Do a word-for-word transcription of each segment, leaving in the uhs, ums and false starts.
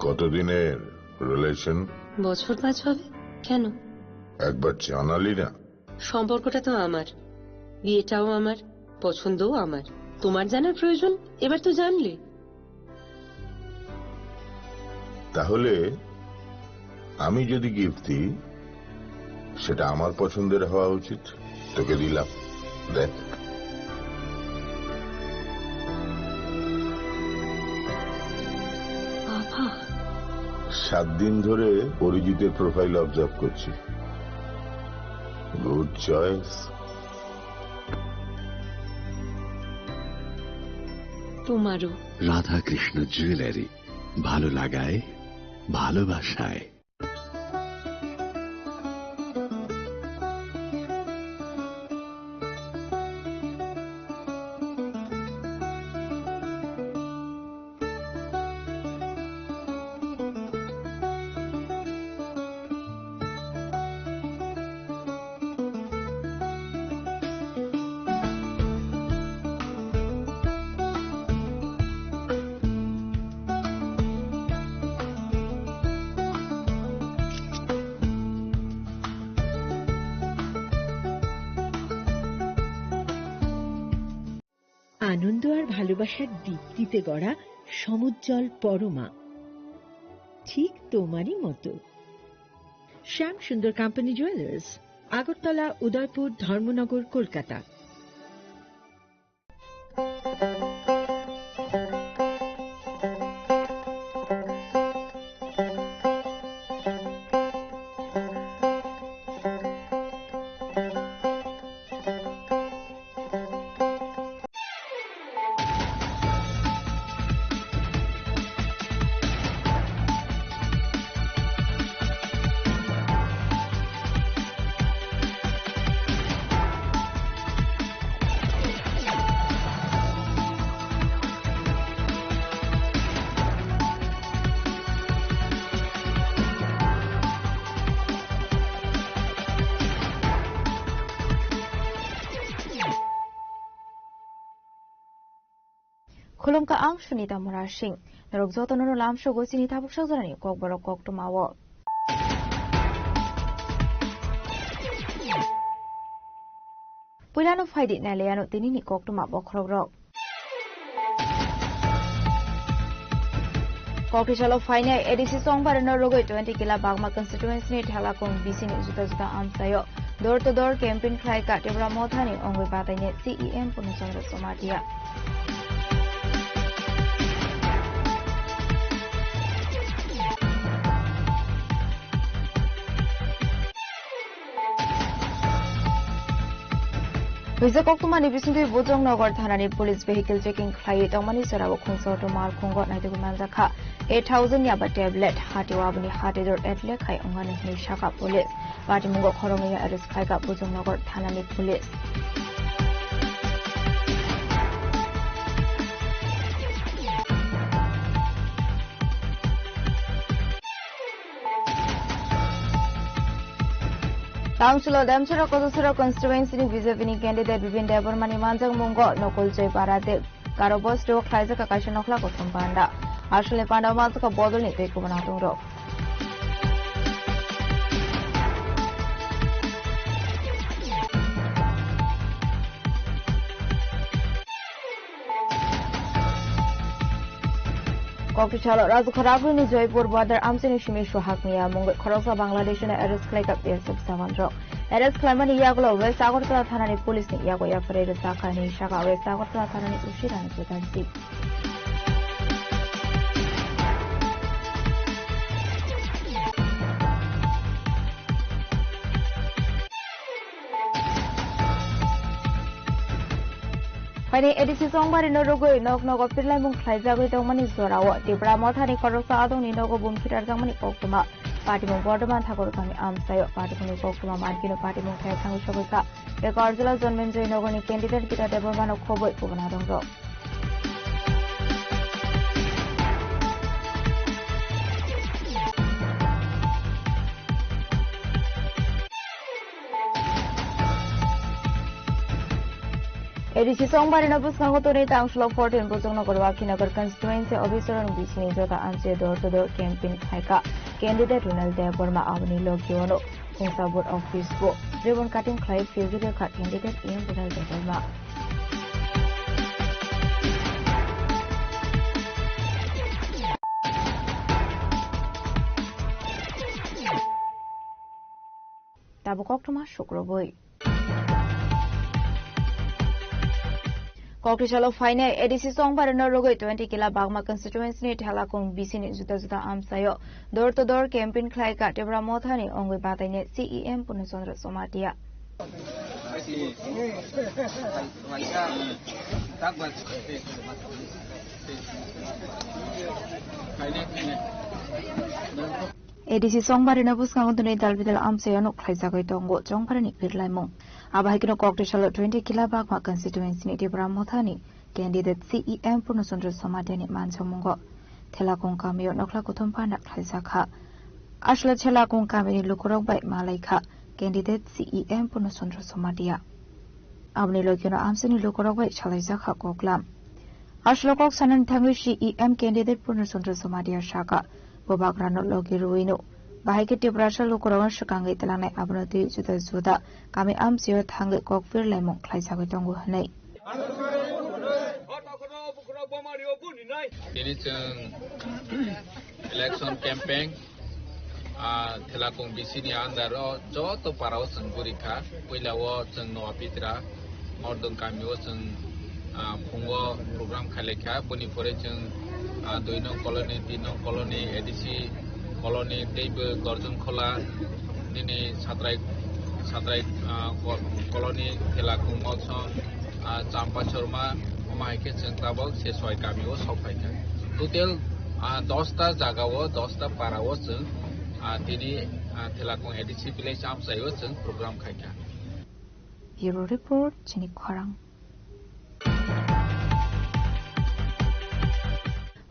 কতদিনের রিলেশন? বছর পাঁচ হবে। কেন? একবার জানালি না। সম্পর্কটা তো আমার, বিয়েটাও আমার, পছন্দও আমার। তোমার জানার প্রয়োজন? এবার তো জানলে। তাহলে আমি যদি গিফট দিই, সেটা আমার পছন্দের হওয়া উচিত। তোকে দিলাম, দেখ। বাবা। সাত দিন ধরে অরিজিতের প্রোফাইল অবজার্ভ করছি। Good choice. তোমারও। রাধাকৃষ্ণ জুয়েলারি, ভালো লাগায়, ভালোবাসায়। আনন্দ আর ভালোবাসার দীপ্তিতে গড়া সমুজ্জ্বল পরমা, ঠিক তোমারই মতো। শ্যাম সুন্দর কোম্পানি জুয়েলার্স, আগরতলা, উদয়পুর, ধর্মনগর, Kolkata. Khulumkha, ang Sunita Murasing. Norok jotono no lamsogo chini tabuk sajorani kokborok koktwmao. Puilano phaidi nailaiano tinini koktwma bokhorokrok. Kokthwisalo phainai A D C chongbarino rwgwi twenty kila Bagma constituency ni Thalakung B C ni juda juda amchaio door to door campaign khlaikha Tipra Mothani ongwi bataini C E M Purna Chandra Jamatia. Hwijak koktwmani bisingtwi Bujongnagar thanani police vehicle checking khlaiwi tongmani jorao khungsa auto malkhungo naitugwi manjakha eight thousand yaba tablet, hatio aboni hatidor atle khai wngnani hwnwi sakha police. Patimungo khoroknwi arrest khlaikha Bujongnagar thanani police. Council o Demchara Kotasora constituency ni B J P ni candidate Bipin Debbarma ni manjakmungo Nokul Joy Para de Garo Bosti o khlaijak kaisa nokhla kothom panda. Aswlni panda o manjakha bodol ni tei kubun atung rok. Kokthwisalo Rajkhor Abrini Joypur border amchaini simi suhak miya mungwi khoroksa Bangladesh no arrest khlaikha B S F jawan rok. Arrest khlaimani yagulo West Agartala thanani police ni yago F I R rijak kha hinwi sakha West Agartala thanani O C Rani Chatterjee. Phaini A D C chongbarino rwgwi nok nogo pirlaimung khlaijagwi tongmani jorao Tipra Mothani khoroksa adongni nogo bum khitarjakmani koktwma. Patimung Bordhoman Thakur kami amchaio patimungni koktwma mankino patimung thai thangwi sogwi kha. Ekarjala Jonmenjoy nogorni candidate Gita Debbarmano khobwi kubun adongrok. A D C Songbarino bwskango tonwi tangsulo fourteen Bojongnagar Wakhinagar constituency officer rok bisini jota amchai door to door campaign khlaikha candidate Ronald Debbarma, aboni logiyono khungsa vote office bo ribbon cutting khlai philwi rwkha candidate M Ronald Debbarma. Tabuk koktwma sukrubwi. Kokthai salo phainai A D C Songbarino rwgwi twenty kila Bagma constituency ni Thelakung bisini juda juda amchaio door to door campaign khlaikha Tipra Mothani wngwi batainai C E M Purno Chandra Somatia. A D C Songbarino bwskango tonwi dal bidal amchaio nuk khlaijagwi tongo Songbarni birlaimung. Abo hai kheno Kokthai salo twenty kila Bagma constituency ni Tipra Mothani candidate C E M Purno Chandra Somatiani manjamungo Thelakung kamio nokhla kuthum panda khlaijakha. Aswkle Thelakung kamini lukurok bai malaikha candidate C E M Purno Chandra Somatia. Aboni logiyono amchaini lukurok bai salaijak kha koklam. Aswkle kok sanani thangwi C E M candidate Purno Chandra Somatia saka, bubagrano logi rwino bahai khe Tiprasa lukurokno swkangwi twlangnai, abono twi juda juda kami amchaio thangwi kok phirlaimung khlaijagwi tongo hwnwi. Tini chwng election campaign, ah, Thelakung B C ni under o joto para o chwng guri kha. Puila o chwng Noa Pitra, Mordon kami o chwng, ah, phungo program khailai kha. Boni pore chwng, ah, dui nong colony, tin nong colony, A D C colony, teibo Gorjon Khola, nini Satrai, Satrai, ah, ko-, colony, Thelakung Motson, ah, Champa Chorma, omo hai khe chwng tabok se soi kami o sok phai kha. Total, ah, dos ta jaga o, dos ta para o chwng, ah, tini, ah, Thelakung A D C village amchai o chwng program khai kha. Bureau Report, chini khorang.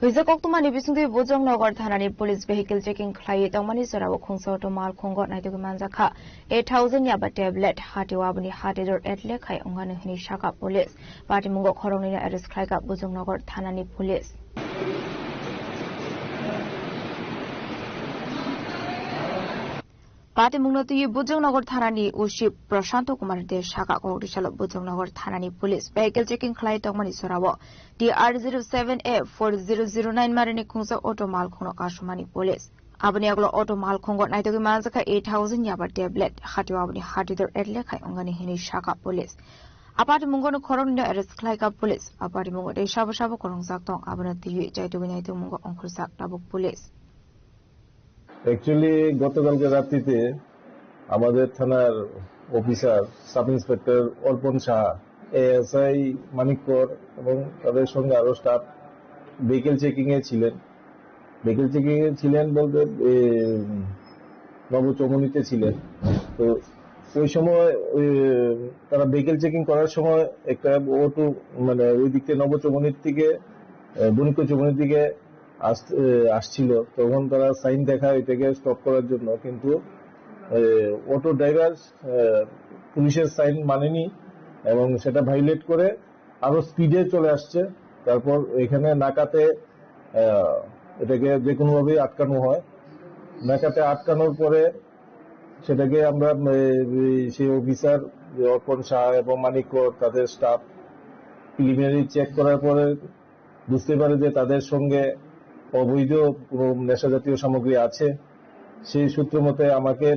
Hwijak koktwmani bisingtwi Bojongnagar thanani police vehicle checking khlaiwi tongmani jorao khungsa auto malkhungo naitugwi manjakha eight thousand yaba tablet, hatio aboni hatidor atlek hai wngani hwnwi sakha police. Patimungo khoroknwino arrest khlaikha Bojongnagar thanani police. Patimungno twiwi Bojongnagar thanani O C Prashanto Kumar De saka kokdisalo Bojongnagar thanani police vehicle checking khlai tongmani jorao T R zero seven A four zero zero nine marini khungsa auto malkhungno kasumani police. Aboni aglo auto malkhungo naitugwi manjakha eight thousand yaba tablet, hatio aboni hatidor atlek hai wngani hwnwi saka police. A patimungono khoroknwino arrest khlaikha police. A patimungo tei sabo sabo kwrwngjak tong, abono twiwi chaitugwi naitugmungo ongkhorjak tabuk police. Actually, গতকালকে রাত্রিতে আমাদের থানার officer sub inspector অর্পণ সাহা, এএসআই মানিক কর এবং তাদের সঙ্গে আরও স্টাফ ভেহিকেল চেকিংয়ে ছিলেন। ভেহিকেল চেকিংয়ে ছিলেন বলতে, এ, নবচৌমুহনীতে ছিলেন। তো ওই সময়, ওই, তারা ভেহিকেল চেকিং করার সময় একটা অটো, মানে, ওই দিক থেকে নবচৌমুহনীর দিকে, এ, বণিকচৌমুহনীর দিকে আস-, এ, আসছিল, তখন তারা সাইন দেখায় এটাকে স্টপ করার জন্য, কিন্তু, এ, অটো ড্রাইভার, এ, পুলিশের সাইন মানেনি এবং সেটা ভায়োলেট করে আরো স্পিডে চলে আসছে। তারপর এখানে নাকাতে, আহ, এটাকে যে কোনোভাবেই আটকানো হয়। নাকাতে আটকানোর পরে সেটাকে আমরা, এ, এই সেই অফিসার, যে অর্পণ সাহা এবং মানিক কর, তাদের স্টাফ প্রিলিমিনারি চেক করার পরে বুঝতে পারে যে তাদের সঙ্গে অবৈধ কোনো নেশা জাতীয় সামগ্রী আছে। সেই সূত্র মতে আমাকে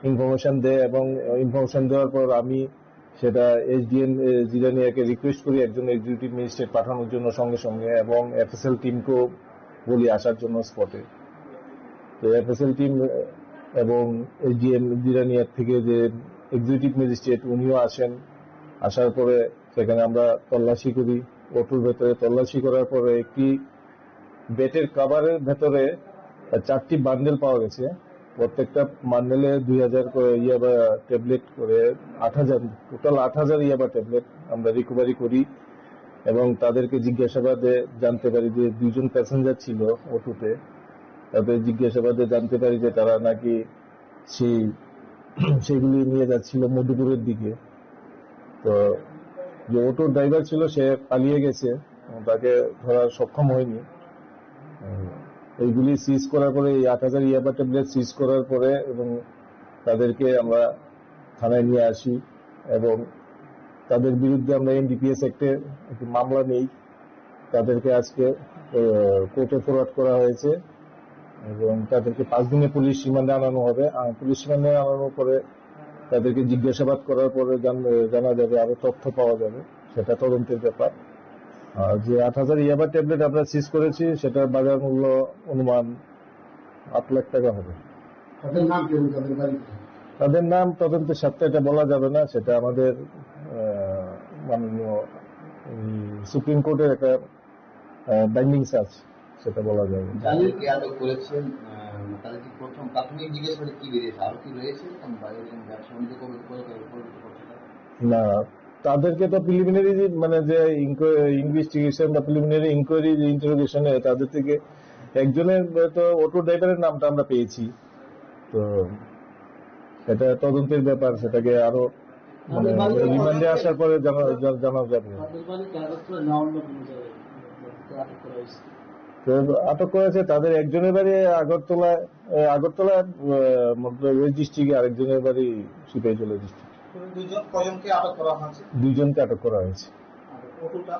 ইনফরমেশন দেয় এবং ইনফরমেশন দেওয়ার পর আমি সেটা এসডিএম, এ, জিরানিয়াকে রিকোয়েস্ট করি একজন এক্সিকিউটিভ ম্যাজিস্ট্রেট পাঠানোর জন্য সঙ্গে সঙ্গে এবং এফএসএল টিমকেও বলি আসার জন্য স্পটে। তো এফএসএল টিম এবং এসডিএম জিরানিয়া থেকে যে এক্সিকিউটিভ ম্যাজিস্ট্রেট উনিও আসেন, আসার পরে সেখানে আমরা তল্লাশি করি। অটোর ভেতরে তল্লাশি করার পরে একটি বেডের কভারের ভেতরে চারটি বান্ডেল পাওয়া গেছে। প্রত্যেকটা বান্ডেলে দুই হাজার করে ইয়াবা ট্যাবলেট করে, আট হাজার, টোটাল আট হাজার ইয়াবা ট্যাবলেট আমরা রিকভারি করি এবং তাদেরকে জিজ্ঞাসাবাদে জানতে পারি যে দুইজন প্যাসেঞ্জার ছিল অটোতে। তাদের জিজ্ঞাসাবাদে জানতে পারি যে তারা নাকি সেই, সেগুলি নিয়ে যাচ্ছিল মধুপুরের দিকে। তো যে অটো ড্রাইভার ছিল, সে পালিয়ে গেছে, তাকে ধরা সক্ষম হয়নি। এইগুলি সিজ করার পরে, এই আট হাজার ইয়াবা ট্যাবলেট সিজ করার পরে এবং তাদেরকে আমরা থানায় নিয়ে আসি এবং তাদের বিরুদ্ধে আমরা এনডিপিএস অ্যাক্টে একটি মামলা নেই। তাদেরকে আজকে কোর্টে ফরওয়ার্ড করা হয়েছে এবং তাদেরকে পাঁচ দিনে পুলিশ রিমান্ডে আনানো হবে। আর পুলিশ রিমান্ডে আনানোর পরে তাদেরকে জিজ্ঞাসাবাদ করার পরে জান- জানা যাবে, আরো তথ্য পাওয়া যাবে, সেটা তদন্তের ব্যাপার। আর যে আট হাজার ইয়াবা ট্যাবলেট আমরা সিজ করেছি, সেটার বাজার মূল্য অনুমান আট লাখ টাকা হবে। তাদের নাম কি এবং তাদের বাড়ি কোথায়? তাদের নাম তদন্তের স্বার্থে এটা বলা যাবে না, সেটা আমাদের আহ, মাননীয় সুপ্রিম কোর্টের একটা বাইন্ডিংস আছে, সেটা বলা যাবে না। যাদেরকে আটক করেছেন, আহ, তারা কি প্রথম প্রাথমিক জিজ্ঞাসাবাদে কি বেরিয়েছে? আরো কি রয়েছে? কারণ বাইরে একজন ব্যবসা বাণিজ্য কবে, কবে, কবে, কবে করছে তারা? না, তাদেরকে তো প্রিলিমিনারি, মানে, যে ইনভেস্টিগেশন বা প্রিলিমিনারি ইনকোয়ারি, যে ইন্টারোগেশনে তাদের থেকে একজনের তো অটো ড্রাইভারের নামটা আমরা পেয়েছি। তো এটা তদন্তের ব্যাপার, সেটাকে আরো, মানে, তাদের বাড়ি রিমান্ডে কোথায়? আসার পরে জানা, জা-, জানা যাবে। তাদের বাড়ি কাগজপত্র না অন্য কোনো জায়গায় আটক করা হয়েছে। তো আটক করেছে তাদের একজনের বাড়ি আগরতলা, এ, আগরতলা, এ, মতলব ওই ডিস্ট্রিক্টে, আরেকজনের বাড়ি সিপাহীজলা ডিস্ট্রিক্ট। দুজন, কয়জনকে আটক করা হয়েছে? দুইজনকে আটক করা হয়েছে। আর অটোটা?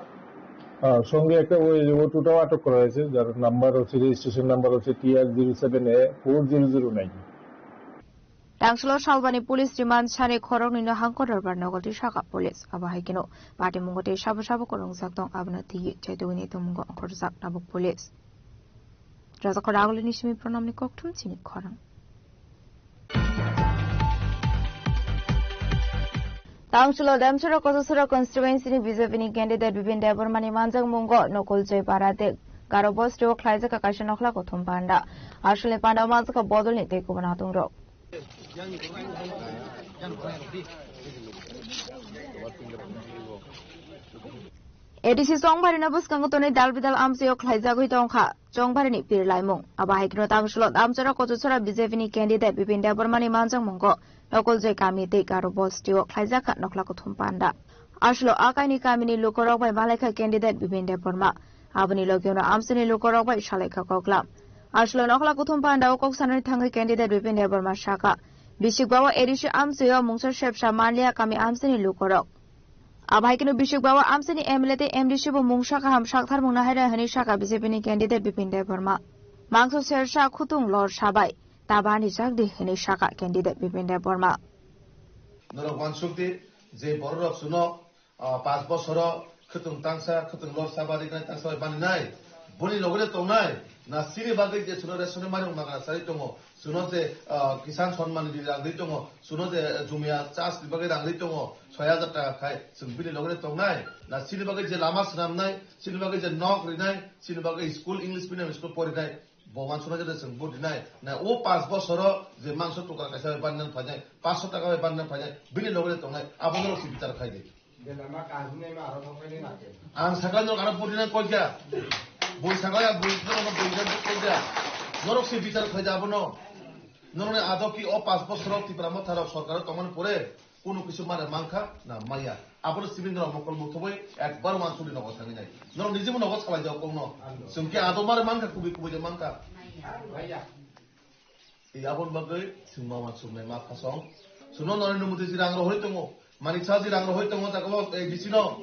হ্যাঁ, সঙ্গে একটা ওই অটোটাও আটক করা হয়েছে, যার নাম্বার হচ্ছে, রেজিস্ট্রেশন নাম্বার হচ্ছে T R zero seven A four zero zero nine. Tangsulo salbani police remand sani khoroknwino hangkor dorbar nogolti saka police. Abo hai kheno patimungo tei sabo sabo kwrwngjak tong, abono twiwi chaitugwini tongmungo ongkhorjak tabuk police. Rajakhor Agulini simi Pranamni kokthum chini khorang. Tangsulo Damchara Kochasara constituency ni B J P ni candidate Bipin Debbarma ni manjakmungo Nokol Joy Para tei Garo Bosti o khlaijak kaisa nokhla kuthum panda. Aswlni panda o manjakha bodolni tei kubun atongrok. A D C Chongbarino bwskango tonwi dal bidal amchaio khlaijagwi tongkha Chongbarini pir laimung. Abo hai kheno Tangsulo Damchara Kochasara B J P ni candidate Bipin Debbarmani manjakmungo Nokol Joy kami tei Garo Bosti o khlaijakha nokhla kuthum panda. Aswlo a kaini kamini lukorok bai malaikha candidate Bipin Debbarma. Aboni logio no amchaini lukorok bai salaikha koklam. Aswlo nokhla kuthum panda o kok sanani thangwi candidate Bipin Debbarma sakha, bisikba o A D C amchaio mungsa sepsa manliya kami amchaini lukorok. Abo hai kheno bisikba o amchaini M L A tei M D C bo mungsa kaham sakthar mungna hai rw hwnwi sakha B J P ni candidate Bipin Debbarma. Mangso sersa khutung lor sabai, tabani chakdi hwnwi sakha candidate Bipin Debbarma. Norok wansuk di, je bororok suno, ah, panch bosoro khwtwng tangsa, khwtwng lor saba, riknai tangsa bai baninai, boni logole tongnai, na chini bagwi je suno ration mani magna chari tongo, suno je, ah, Kisan Samman Nidhi rang ri tongo, suno je, eh, jumia chas ni bagwi rang ri tongo, soi hajar taka khai, chwng bini logole tongnai, na chini bagwi je lama swnamnai, chini bagwi je nok rinai, chini bagwi school, English medium school porinai, Bo wansuknai jora chwng vote rinai. Na o panch bosoro je mangso tukra kaisa bai banna phainai, panchsho taka bai banna phainai, bini loge tongnai, abo norok se bichar khai di. Ang sakha norok ano vote rinai koi kya? Boi sakha ya, boi sakha, boi sakha koi kya? Norok se bichar khai di abono. Norokni ado ki o panch bosoro Tipra Motha rok sorkaro tongmani pore, Kunu kisu mare mankha na maya. Abono simi norok mokol muthubui ekbar wansukni nogo thangwi nai. Norok nijebo nogo salai jak kokno. Chwng khe ado mare mankha, kubui kubui de mankha. Tei aboni bagwi chwng ma wansuknai ma khasong. Chwngno Narendra Modi ji rang rohoi tongo. Manik Saha ji rang rohoi tongo jaga o A D C no.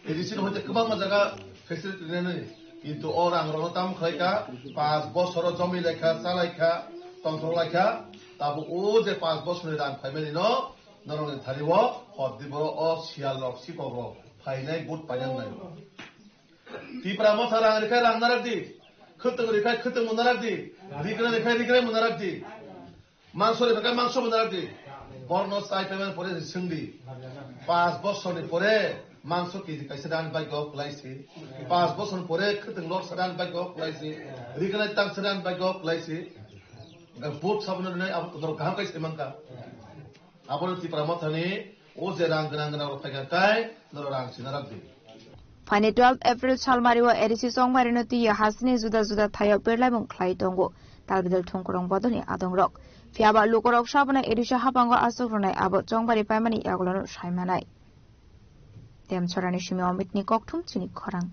A D C no hoite kwbangma jaga facility rinani. Kintu o rang rokno tamo khlai kha, panch bosoro jomai lai kha, cha lai kha, tongthok lai kha. Tabuk o je panch bosorni rang phaimani no, Norokni thani o hor di borok o siyal rok, sikok rok phainai, vote painang nai. Tipra Motha rang rikha rang narak di, khwtwng rikha khwtwng bo narak di, rikra rikha rikra bo narak di, mangso rikha mangso bo narak di. Borno chai phaimani pore swng di. Panch bosorni pore mangso K G kaisa rani bagwi o kwlai se. Panch bosorni pore khwtwng lok sa rani bagwi o kwlai se. Rikra tang sa rani bagwi o kwlai se. Vote sabono rinai abo norok kaham kai sai mankha. Abono Tipra Mothani o je rang gwnang gwnang rok phaikha kai norok rang sina rok di. Phaini twelve April salmari o A D C Chongmari no twiwi hasteni juda juda thaio berlaimung khlai tongo talbidal thongkorong bodolni adongrok. Phiyaba lukorok sabona A D C hapango aswk rwnai abo Chongmari paimani yagulono saimanai. Temchorani simi Omitni kokthum chini khorang.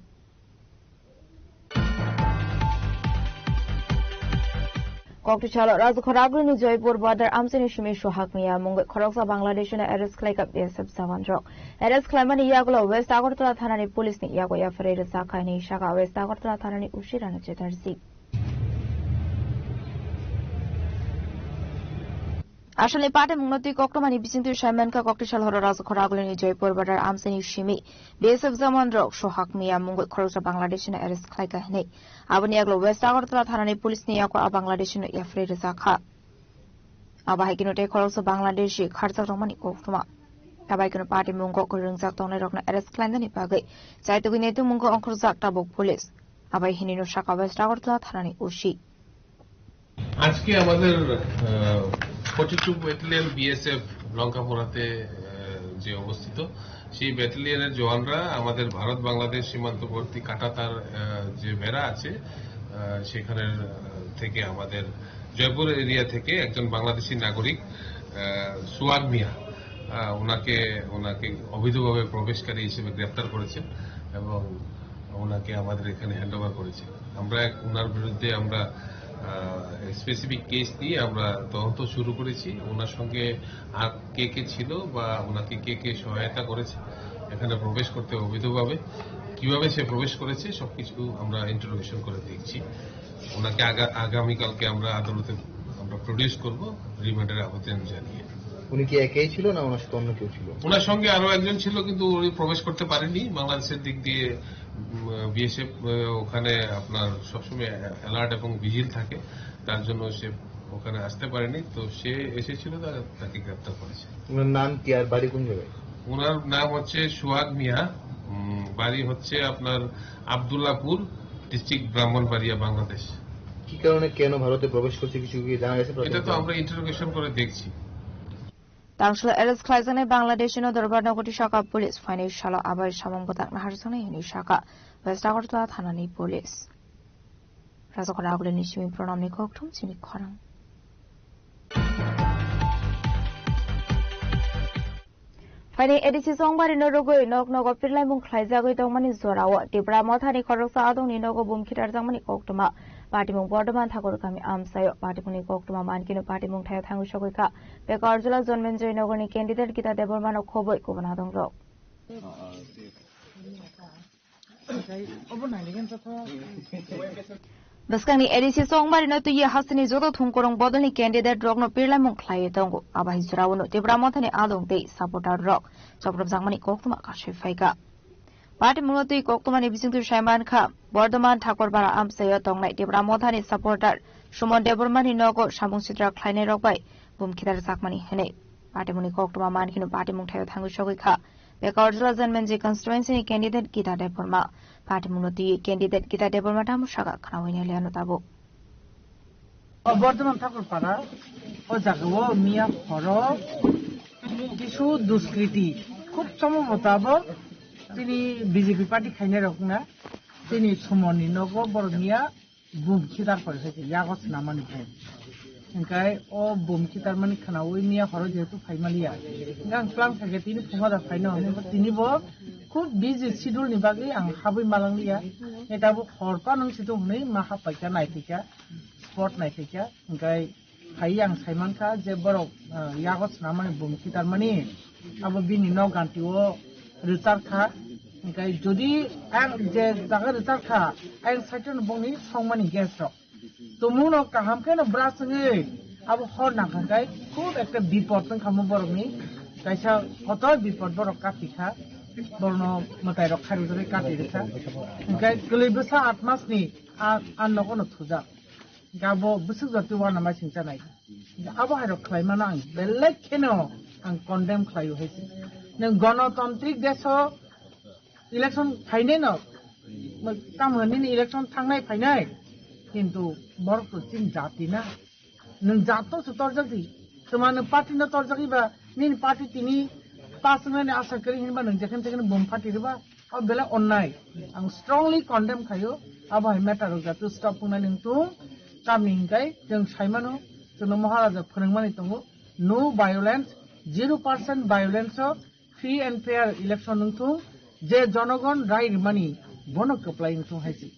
Kokti salo Rajkhoragulini Joypur border amchaini simi Sohag Mia mungwi khoroksa Bangladeshino arrest khlaikha B S F jawan rok. Arrest khlaimani yagulo West Agartala thanani police ni yago F I R rijak kha hinwi sakha West Agartala thanani O C Rana Chatterjee. Asalni patimungno twi koktwmani bisingtwi saimankha kokti sal horo Rajkhoragulini Joypur border amchaini simi B S F jawan rok Sohag Mia mungwi khoroksa Bangladeshino arrest khlaikha hinwi. Aboni yagulo West Agartala thanani police ni yago a Bangladeshino F I R rijak kha. Abo hai kheno tei khoroksa Bangladeshi kharjak rokmani koktwma. Abo hai kheno party mungo kwrwngjak tongnairokno arrest khlainani bagwi chaitugwi naitukmungo ongkhorjak tabuk police. Abo hai hinwi no sakha West Agartala thanani O C. আজকে আমাদের forty two battalion BSF লঙ্কাপুরাতে আহ, যে অবস্থিত, সেই ব্যাটালিয়নের জওয়ানরা আমাদের ভারত বাংলাদেশ সীমান্তবর্তী কাটাতার আহ, যে বেড়া আছে আহ, সেখানের আহ, থেকে আমাদের জয়পুর এরিয়া থেকে একজন বাংলাদেশি নাগরিক আহ, সুয়াগ মিয়া, আহ, ওনাকে ওনাকে অবৈধভাবে প্রবেশকারী হিসেবে গ্রেপ্তার করেছেন এবং ওনাকে আমাদের এখানে হ্যান্ড ওভার করেছে। আমরা এক- ওনার বিরুদ্ধে আমরা স্পেসিফিক কেস নিয়ে আমরা তদন্ত শুরু করেছি। ওনার সঙ্গে আর কে কে ছিল বা ওনাকে কে কে সহায়তা করেছে এখানে প্রবেশ করতে অবৈধভাবে, কিভাবে সে প্রবেশ করেছে, সবকিছু আমরা ইন্টারোগেশন করে দেখছি। ওনাকে আগা- আগামীকালকে আমরা আদালতে আমরা প্রডিউস করব রিমান্ডের আবেদন জানিয়ে। উনি কি একাই ছিল না ওনার সাথে অন্য কেউ ছিল? ওনার সঙ্গে আরো একজন ছিল, কিন্তু উনি প্রবেশ করতে পারেনি। বাংলাদেশের দিক দিয়ে বিএসএফ ওখানে আপনার সবসময় অ্যালার্ট এবং ভিজিল থাকে, তার জন্য সে ওখানে আসতে পারেনি। তো সে এসেছিল, তারা তাকে গ্রেপ্তার করেছে। ওনার নাম কি আর বাড়ি কোন জায়গায়? ওনার নাম হচ্ছে সুহাগ মিয়া, উম, বাড়ি হচ্ছে আপনার আব্দুল্লাপুর, ডিস্ট্রিক্ট ব্রাহ্মণবাড়িয়া, বাংলাদেশ। কি কারণে, কেন ভারতে প্রবেশ করছে, কিছু কি জানা গেছে এটা তো প্রথমত? আমরা ইন্টারোগেশন করে দেখছি। Tangshla arrest khlaijaknai Bangladeshino dorbar nogo tisaka police phainai salo abai samung bwtak naharjaknai hinwi saka West Agartala thanani police. Rajakhor Agulini simi Pranamni kokthum chini khorang. Phainai A D C Chongbarino rwgwi nok nogo pirlaimung khlaijagwi tongmani jorao Tipra Mothani khoroksa adongni nogo bum khitarjakmani koktwma. Patimung Bordoman Thakur kami amchaio. Patimungni koktwma mankino patimung thaio thangwi sogwi kha. Beka Arjula Jonmenjoi Nogorni candidate Gita Debbarmano khobwi kubun adongrok. Bwskangni A D C Chongbarino twiwi hasteni joto thungkurung bodolni candidate rokno pirlaimung khlaiwi tongo. Abo hai jorao no Tipra Mothani adong tei supporter rok chopropjakmani koktwma kasui phaikha. Patimungno twi koktwmani bisingtwi saimankha, Bordoman Thakorbara amchaio tongnai Tipra Mothani supporter Suman Debbarmani nogo samung sitra khlainairok bai bum khitarjakmani hwnwi. Patimungni koktwma mankhino patimung thaio thangwi sogwi kha. Beka Arjula Jonmenjoi constituency ni candidate Gita Debbarma. Patimungno twi candidate Gita Debbarma tamo saka khnawi naliano tabuk. Bordoman Thakurpara, o jagao miya horo kisu duskriti, khub somo motabok tini B J P party khainai rok na tini Sumonni nogo borok miya bum khitar kori hai yago swnamani bum. Hingkai o bum khitar mani khwnawi miya horo jehetu phaimaliya. Hingke ang plan khaikhe tini phungo da phaino hinwi tini bo khub busy schedule ni bagwi ang habwi malangliya. Hingke tabuk hor panung situng hinwi ma happaikha naithaikha. Spot naithaikha, hingkai phai ang saimankha je borok, ah, yago swnamani bum khitarmani, abo bini nok ganti o rwchar kha, hingkai jodi ang je jaga rwchar kha, ayang side o bongni songmani gas rok. Tumung no kaham khe no brush wngwi abo hor nangkha khe khub ekta bipot wngkha mo borokni, kaisa kotor bipot borok kati kha, borokno mwtai rok khairok jagwi kati rwkha, hingkai kwlwi bwsa aat mas ni a, a nogo no thujak. Hingke abo bwswk jati uanama singcha nai. Hingke abo hai rok khlai mano ang belai kheno ang condemn khlai o hai se. Nwng gonotantrik desh o election phainai no, tamo nini election thangnai phainai, kintu borok to chini jati na. Nwng jat to se torjak di. Tuma nwng party no torjak iba, nini party tini pass wngnani asa kwrwi hinba nwng jekheno tekheno bum party riba. O belai onnai. Ang strongly condemn khaio. Abo hai matter rok jatu stop wngnani wngthung. Tamni hingkai chwng saimano, chwngno Maharaja phwrwngmani tongo. No violence, zero percent violence o free and fair election wngthung. Je jonogon rai rimani bono kwplai wngthung hai se.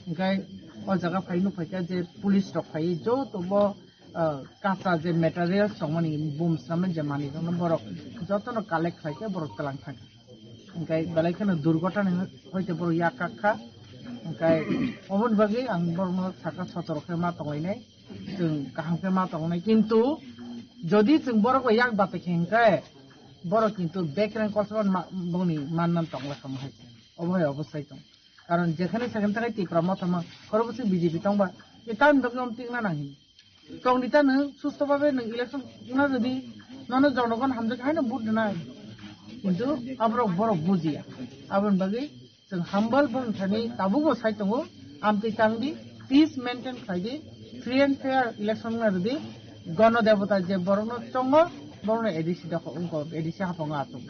Hingkai o jaga phai nukphaikha je police rok phai joto bo, ah, kacha je materials tongmani bum swnamnai je manwi rokno borok jotono collect khlaikhe borok twlang thangkha. Hingkai belai kheno durgotani hoite borok yak kakha. Hingkai oboni bagwi ang borokno saka sotoro khe ma tonglainai. Chwng kaham khe ma tongnai, kintu jodi chwng borok bai yak bata khe hingkhe borok kintu bekreng kolsokma bongni mannan tongla kamo hai se. Obo hai obostai tong. Karon jekhane sekhane thangkhe Tipra Motha ma khorokbwswk B J P tongba, e tamni bagwi omo tikna nang hini. Tongdi ta nwng susto babe nwng election wngna rwdi, nono jonogon hamjak haino vote rwnai. Kintu aborok borok bujiya. Aboni bagwi Chwng humble bwrwng thani tabukbo sai tongo, amtwi tangdi, peace maintain khlaidi, free and fair election wngna rwdi, gono debota je borokno chongo, borokno A D C dokho wngkho, A D C haphango achuk.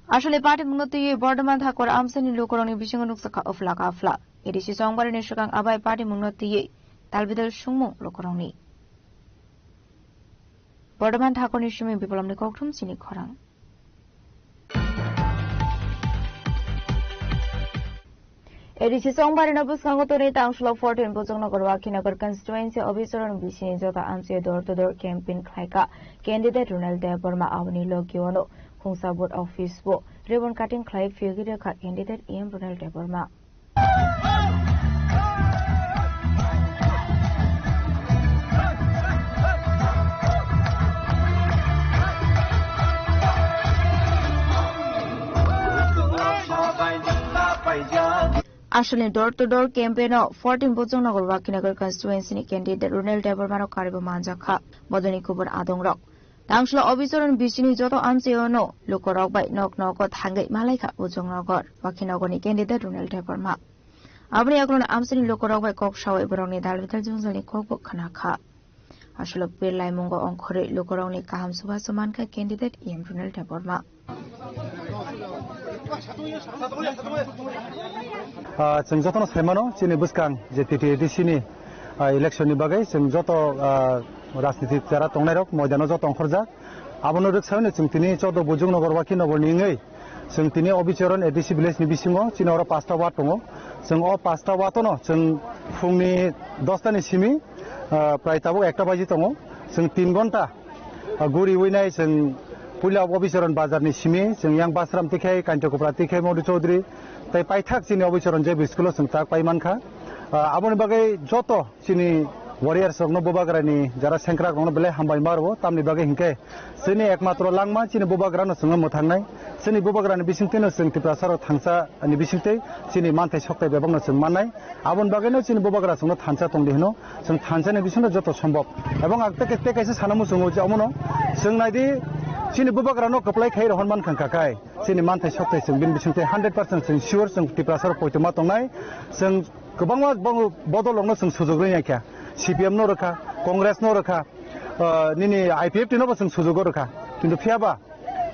Asole party mungno twiwi Bordhoman Thakur amchaini lukurokni bisingo nukjakha uphla kaphla. A D C chongbarini swkang abai party mungno twiwi talbidal sungmung lukurokni. Bordhoman Thakurni simi Biplobni kokthum chini khorang. A D C chongbarino bwskango tonwi tangsulo fourteen Bojongnagar Wakhinagar constituency office-o bisini joto amchai door to door campaign khlaikha candidate Ronald Debbarma. Aboni logio-no khungsa booth office-o ribbon cutting khlai phiyogwi rwkha candidate E M Ronald Debbarma. Aswlni door to door campaign-o fourteen Bojongnagar Wakhinagar constituency-ni candidate Ronald Debbarma-no karwi manjakha bodolni kubun adongrok. Tangsulo office-o bisini joto amchaio-no lukurok bai nok nogo thangwi malaikha Bojongnagar Wakhinagarni candidate Ronald Debbarma. Aboni yagulo amchaini lukurok bai kok sawi borokni dalbidal jwngjalni kokbo khwnakha. Aswlwi birlaimungo ongkhorwi lukurokni kaham chubachu mankha candidate E M Ronald Debbarma. Ah, chwng jotono sai mano, chini bwskang je T T A D C ni, ah, election ni bagwi chwng joto, ah, rajniti chara tongnairok moidano joto ongkhorjak. Abono rwksawi no chwng tini chordo Bojongnagar Wakhinagarni wngwi chwng tini Obichoron A D C village ni bisingo chini oro pasta ward tongo. Chwng o pasta ward-o no chwng phungni dosta ni simi, ah, prai tabuk ekta baji tongo. Chwng tin ghonta ah, guriwi nai chwng puila Obichoron bazar ni simi chwng yang Basram tikhe, Kanchakopra tikhe, Modu Chaudhary tei paithak chini Obichoron J B school o chwng chak pai mankha. Ah, aboni bagwi joto chini warriors rokno, bubagrani jara sengkrak rokno belai hambai ma rwo, tamni bagwi hinkhe chini ekmatro langma chini bubagrano chwngno mwthangnai, chini bubagrani bisingtwino chwng Tiprasa rok thangsa ni bisingtwi chini manthai sokthai bebakno chwng mannai. Aboni bagwino chini bubagra chwngno thansa tongdi hino, chwng thansani bisingo joto sombok. Ebong ang tei, tei kaisa sana muchungo je omono, chwng naidi chini bubagrano kwplai khai rohor mankha hwnkha kai, chini manthai sokthai chwng bini bisingtwi hundred percent chwng sure chwng Tiprasa rok poito ma tongnai, chwng kwbangma bo-, bodol rokno chwng sujuk rwya kha, C P M no rwkha, Congress no rwkha, ah, nini I P F T no bo chwng sujugo rwkha, kintu phiyaba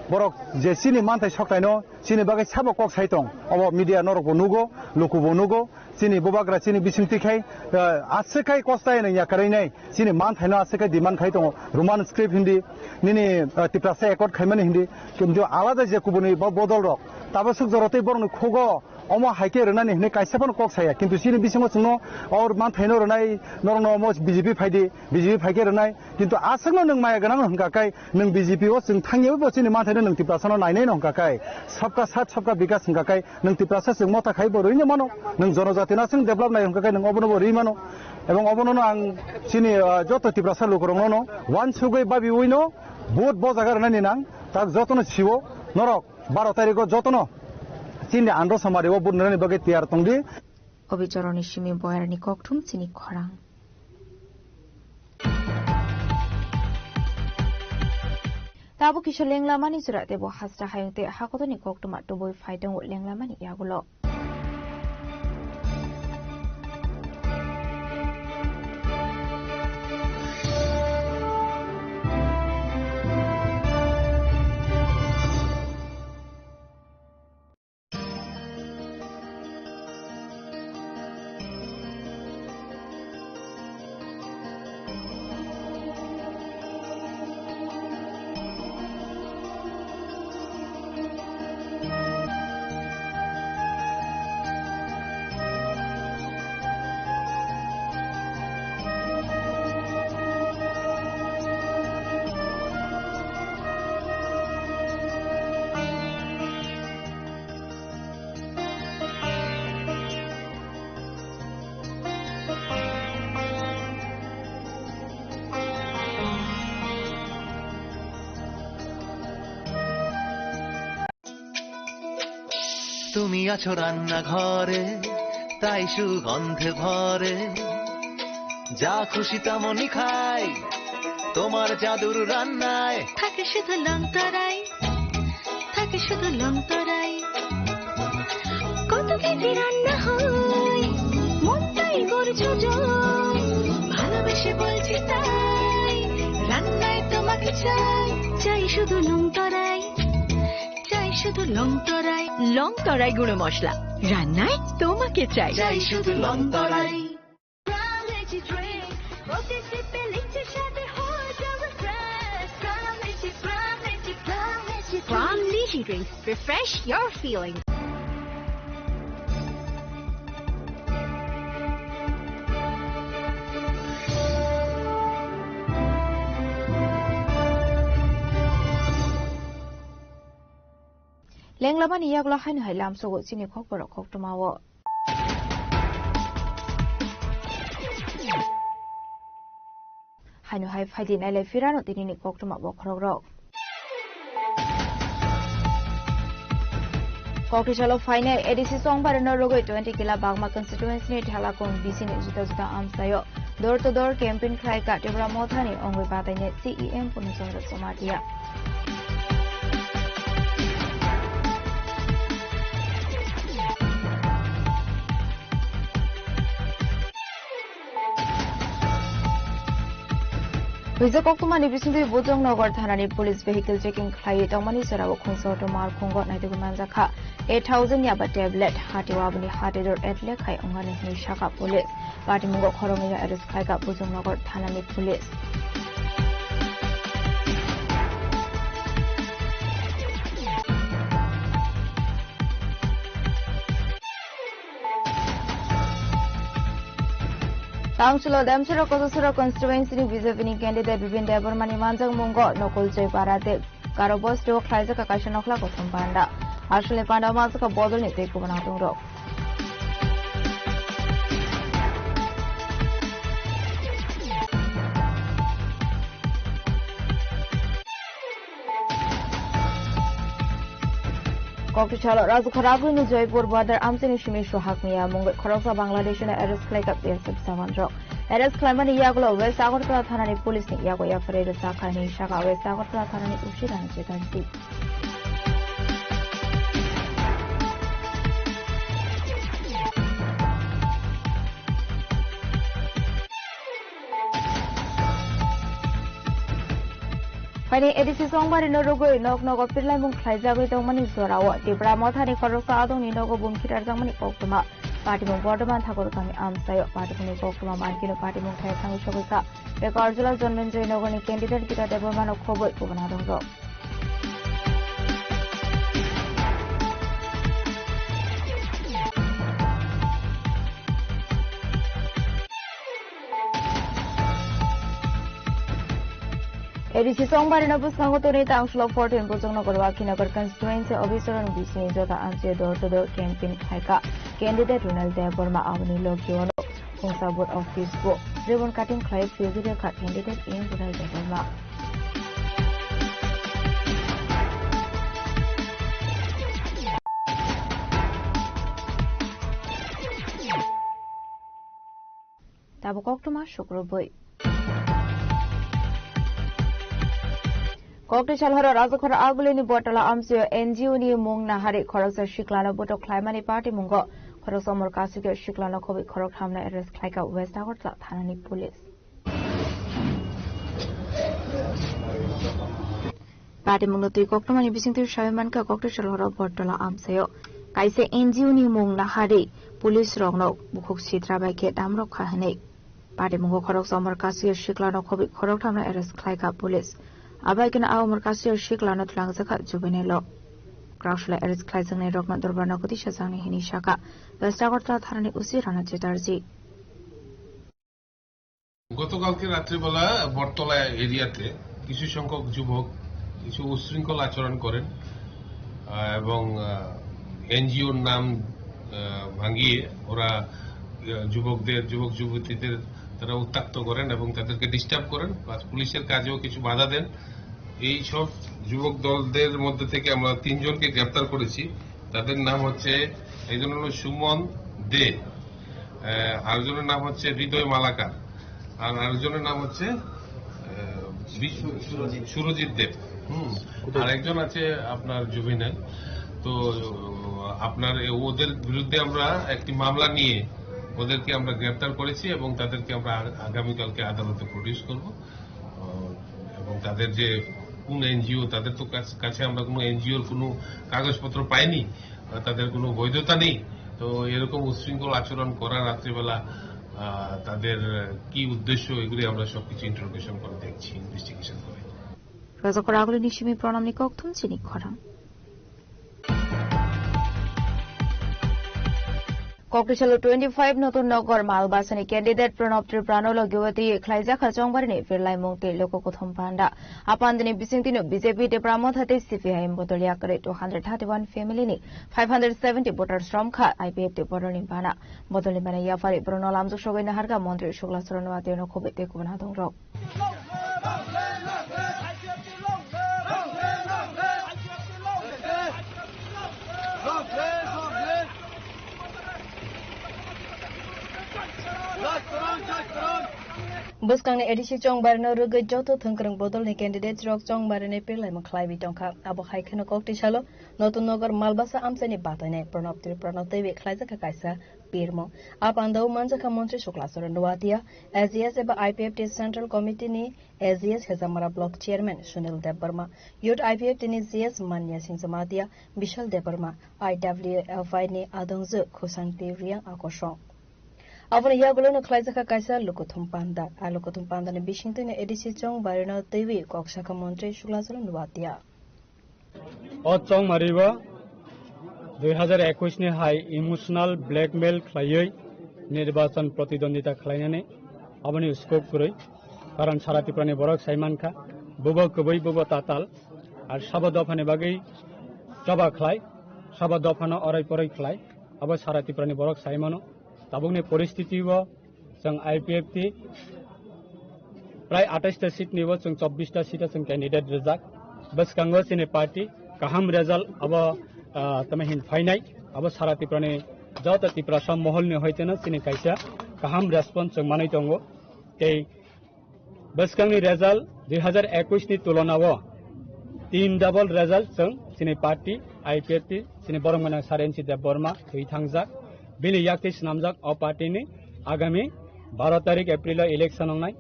borok je chini manthai sokthai no chini bagwi sabo kok sai tong, obo media norok bo nugo, luku bo nugo, chini bubagra chini bisingtwi khai, eh, aswk khai kostai nang yakarwi nai, chini manthaino aswk khai demand khai tongo, Roman script hindi, nini, eh, Tiprasa accord khaimani hindi, kintu alada je kubuni bo-, bodol rok, tabaswk jora tei borokni khugo, omo hai khe rwnani hwnwi kaisa phano kok saya, kintu chini bisingo chwngno or manthaino rwnai, norokno omo B J P phaidi, B J P phai khe rwnai, kintu aswkno nwng maya gwnang hwnkha khe, nwng B J P o chwng thangya bo chini manthaino nwng Tiprasano nainai no hwnkha khe, sabka saath sabka bikas hwnkha khe, nwng Tiprasa chwng motha khai bo rwino mano, nwng jonojatino chwng develop nai hwnkha khe nwng obono bo rwi mano, ebong obono no ang chini, ah, joto Tiprasa lukurokno no wansugwi babiwi no vote bo jaga rwnani nang, tak jotono siwo norok baro tarikh o jotono chini andro samari o vote rwnani bagwi tiyar tongdi. Obichoroni simi boyarni kokthum chini khorang. Tabuk kisa lenglamani jora tebo hasta hayung tei hakotorni koktwma tubui phai tongo lenglamani yagulo. তুমি আছো রান্নাঘরে, তাই সুগন্ধে ভরে। যা খুশি তেমনই খাই, তোমার জাদুর রান্নায়। থাকে শুধু লংতরাই, থাকে শুধু লংতরাই। কত কেজি রান্না হয়, মনটাই করছো জয়। ভালোবেসে বলছি তাই, রান্নায় তোমাকে চাই, চাই শুধু লংতরাই। চাই শুধু লংতরাই। লংতরাই গুঁড়ো মশলা, রান্নায় তোমাকে চাই। চাই শুধু লংতরাই। Prime Energy Drink, প্রতি সিপে লিচ্ছে স্বাদে হয়ে যাবে fresh। Prime Energy, Prime Energy, Prime Energy Drink। Prime Energy Drink, refresh your feeling. Lenglamani yagulo haino hai lamsogo chini khokborok koktwmao. Haino hai phaidi nailai phirano tinini koktwma bokhorokrok. Kokthai salo phainai A D C chongbarino rwgwi twenty kila Bagma constituency ni Thalakung B C ni juda juda amchaio door to door campaign khlai ka Tipra Mothani ongwi batainai C E M Purna Chandra Jamatia. Huijak koktwmani bisingtwi Bojongnogar thanani police vehicle checking khlaiwi tongmani jorao khungsa auto markhungo naitugwi manjakha eight thousand yaba tablet, hati waboni hati dor etle khai ongani hwnwi sakha police. Patimungo khoroknwino arrest khlaikha Bojongnogar thanani police. Tangchulo Damcherra Kosasora constituency ni B J P ni candidate Bipin Debbarma ni manjakmungo Nokol Joy Para tei Garo bosti o khlaijak kaisa nokhla kothom panda. Aswkni panda o manjakha bodol ni tei kubun atung rok. Kokthai salo Rajukha Ragwini Joypur border amchaini simi Sohag Miya mungwi khoroksa Bangladesh no arrest khlaikha B S F jawan rok. Arrest khlaimani yagulo West Agartala thanani police ni yago F I R rwchapkha hinwi sakha West Agartala thanani O C Rana Chatterjee. Phaini A D C chongbarino rwgwi nok nogo pirlaimung khlaijagwi tongmani jorao Tipra Mothani khoroksa adongni nogo bumkhirarjakmani koktwma. Patimung Bordoman Thakur kami amchaio patimungni koktwma mankino patimung thaya thangwi sogwikha. Bekarjula Jonmenjoi nogorni candidate Gita Debbarmano khobwi kubun adongrok. A D C chongbarino bwskango tonwi tangsulo fourteen Bojongnogo Wakhinagar constituency office rokni bisingni jota amchaio door to door campaign khlaikha candidate Ronald Debbarma, aboni logio no khungsa vote office bo ribbon cutting khlai phiyogwi rwkha candidate M Ronald Debbarma. Tabuk koktwma sukrubwi. Kokthai salhoro Rajakhor Agulini Botala amchaio N G O ni mung naharwi khoroksa siklano botok khlaimani patimungo khoroksa Omor Kasukya siklano khobwi khoroktham no arrest khlaikha West Agartala thanani police. Patimungno twi koktwmani bisingtwi sawi mankha Kokthai salhoro Botala amchaio kaisa N G O ni mung naharwi police rokno bukhuk sitra bai khe damrok kha hwnwi. Patimungo khoroksa Omor Kasukya siklano khobwi khorokthamno arrest khlaikha police. Abai kheno a Omor Kasukya siklano twlangjakha juvenile o. Kwraksula arrest khlaijaknai rokno dorbarno kwtwi sajaknai hwnwi sakha West Agartala thanani O C Rana Chatterjee. গতকালকে রাত্রিবেলা বটতলা এরিয়াতে কিছু সংখ্যক যুবক কিছু উচ্ছৃঙ্খল আচরণ করেন, আহ, এবং, আহ, এনজিওর নাম, আহ, ভাঙিয়ে ওরা, আহ, যুবকদের, যুবক যুবতীদের তারা উত্ত্যক্ত করেন এবং তাদেরকে ডিস্টার্ব করেন, প্লাস পুলিশের কাজেও কিছু বাধা দেন। এই সব যুবক দলদের মধ্যে থেকে আমরা তিনজনকে গ্রেপ্তার করেছি। তাদের নাম হচ্ছে, একজন হলো সুমন দে, আহ, আরেকজনের নাম হচ্ছে হৃদয় মালাকার, আর আরেকজনের নাম হচ্ছে, আহ, বিশ-, সুরজিৎ দেব। হুম। আর একজন আছে আপনার জুভেনাইল। তো, আহ, আপনার এ-, ওদের বিরুদ্ধে আমরা একটি মামলা নিয়ে ওদেরকে আমরা গ্রেপ্তার করেছি এবং তাদেরকে আমরা আ-, আগামীকালকে আদালতে প্রডিউস করব। আহ, এবং তাদের যে কোন এনজিও, তাদের তো কাছ-, কাছে আমরা কোনো এনজিওর কোনো কাগজপত্র পাইনি, আহ, তাদের কোনো বৈধতা নেই। তো এরকম উচ্ছৃঙ্খল আচরণ করা রাত্রিবেলা, আহ, তাদের কি উদ্দেশ্য, এগুলি আমরা সবকিছু ইন্টারোগেশন করে দেখছি, ইনভেস্টিগেশন করে। Rwjakha raguli ni simi pranamni kokthum chini khorang. Kokthai salo twenty five Notun Nogor Malbasani candidate Pranab Tripuranw logi wati khlaijak ha Chongbarini pirlaimung tei luku kuthum panda. A pandani bisingtwino B J P Tipra Motha tei C P I M bodol yakarwi two hundred thirty one family ni five hundred seventy voters romkha I P F T bodolni bana. Bodolni bana yaphari borokno lamjak sogwi naharkha Montri Shukla Charan Noatia no khobwi tei kubun hatongrok. Bwskangni A D C Chongbarino rwgwi joto thwngkwrwng bodolni candidate rok Chongbarino pirlaimung khlaiwi tongkha. Abo hai kheno kokthai salo Notun Nogor Malbasa amchaini batainai Pranab Tripuranw twiwi khlaijakha kaisa pirmung. A pandao manjakha Montri Shukla Charan Noatia, A G S eba I P F T Central Committee ni A G S Hezamara Block Chairman Sunil Debbarma, Youth I P F T ni G S Manya Singh Jamatia, Bishal Debbarma, I W F I ni adongju Khusangti Riang Akosong. Aboni yagulono khlaijakha kaisa lukuthum panda. A lukuthum pandani bisingtwino A D C Chongbarino twiwi kok sakha Montri Shukla Charan Noatia. O Chongmari o dui hazar ekwis ni hai emotional blackmail khlaiwi nirbachan pratidwandita khlainani aboni scope kwrwi. Karon sara Tripura ni borok sai mankha, bubo kwbwi, bubo tatal, ar sabo dophani bagwi choba khlai, sabo dophano orai poroi khlai, abo sara Tripura ni borok sai mano. Tabukni poristiti o chwng I P F T prai atais ta seat ni bo chwng chobbish ta seat o chwng candidate rijak. Bwskango chini party kaham result abo, ah, tamo hin phainai. Abo sara Tripura ni joto Tiprasa mohol ni hoiteno chini kaisa kaham response chwng manwi tongo. Tei bwskangni result dui hazar ekwis ni tulonao tin double result chwng chini party I P F T chini borok mwnang Sir N C Debbarma thwi thangjak. Bini yaktwi swnamjak o party ni agami baro tarik April o election wngnai.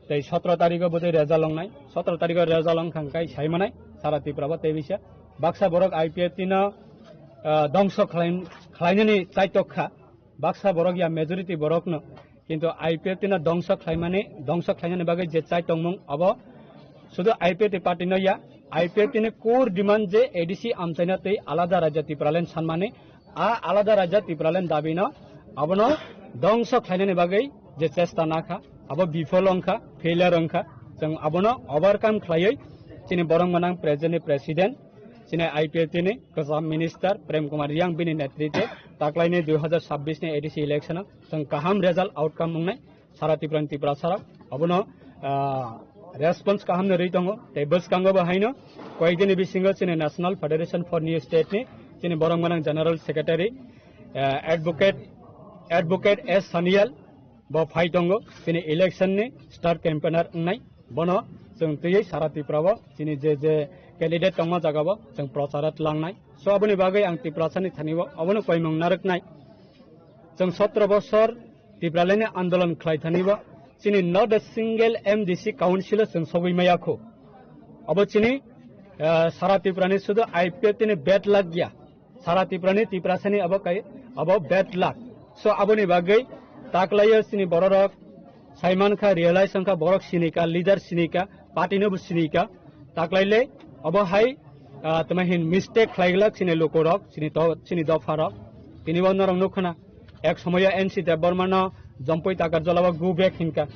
Tei sotro tarik o bwtwi result wngnai. Sotro tarik o result wngkha hwnkhe sai manai sara Tripura bo tei bisa baksa borok I P F T no, ah, dongso khlai-, khlainani chaitok kha. Baksa borok ya majority borokno, kintu I P F T no dongso khlaimani, dongso khlainani bagwi je chai tongmung abo sudu I P F T party no ya, I P F T ni core demand je A D C amchaina tei alada rajya Tipraland sanmani, a alada rajya Tipraland dabi no abono dongso khlainani bagwi je chesta nakha, abo bifol wngkha, failure wngkha, chwng abono overcome khlaiwi chini borok mwnang present ni president, chini I P F T ni kwcham minister Prem Kumar Riang bini netritwe taklaini dui hazar chabbish ni A D C election o chwng kaham result outcome wngnai sara Tripura ni Tiprasa rok. Abono, ah, response kaham no rwi tongo. Tei bwskango bo haino koyekdini bisingo chini National Federation for New State ni chini borok mwnang General Secretary, ah, Advocate, Advocate S Sanyal bo phai tongo, chini election ni star campaigner wngnai. Bono chwng twiwi sara Tripura o chini je je candidate tongma jaga o chwng prochar o tlangnai. So aboni bagwi ang Tiprasa ni thani o abono koimung narwknai. Chwng sotro bosor Tipraland ni andolon khlai thani o chini not a single M D C council o chwng sogwi maya kho. Abo chini, eh, sara Tripura ni sudu I P F T ni bad luck ya. Sara Tripura ni Tiprasa ni abo kai, abo bad luck. So aboni bagwi taklaio chini bororok saimankha, realize wngkha, borok sinika, leader sinika, party no bo sinika. Taklaile abo hai, ah, tama hin mistake khlaiglak chini lukurok, chini to-, chini dopharok. Tini bo norok nukkhana. Ek somoyo N C Debbarmano Jompui Takarjala o go back hinka.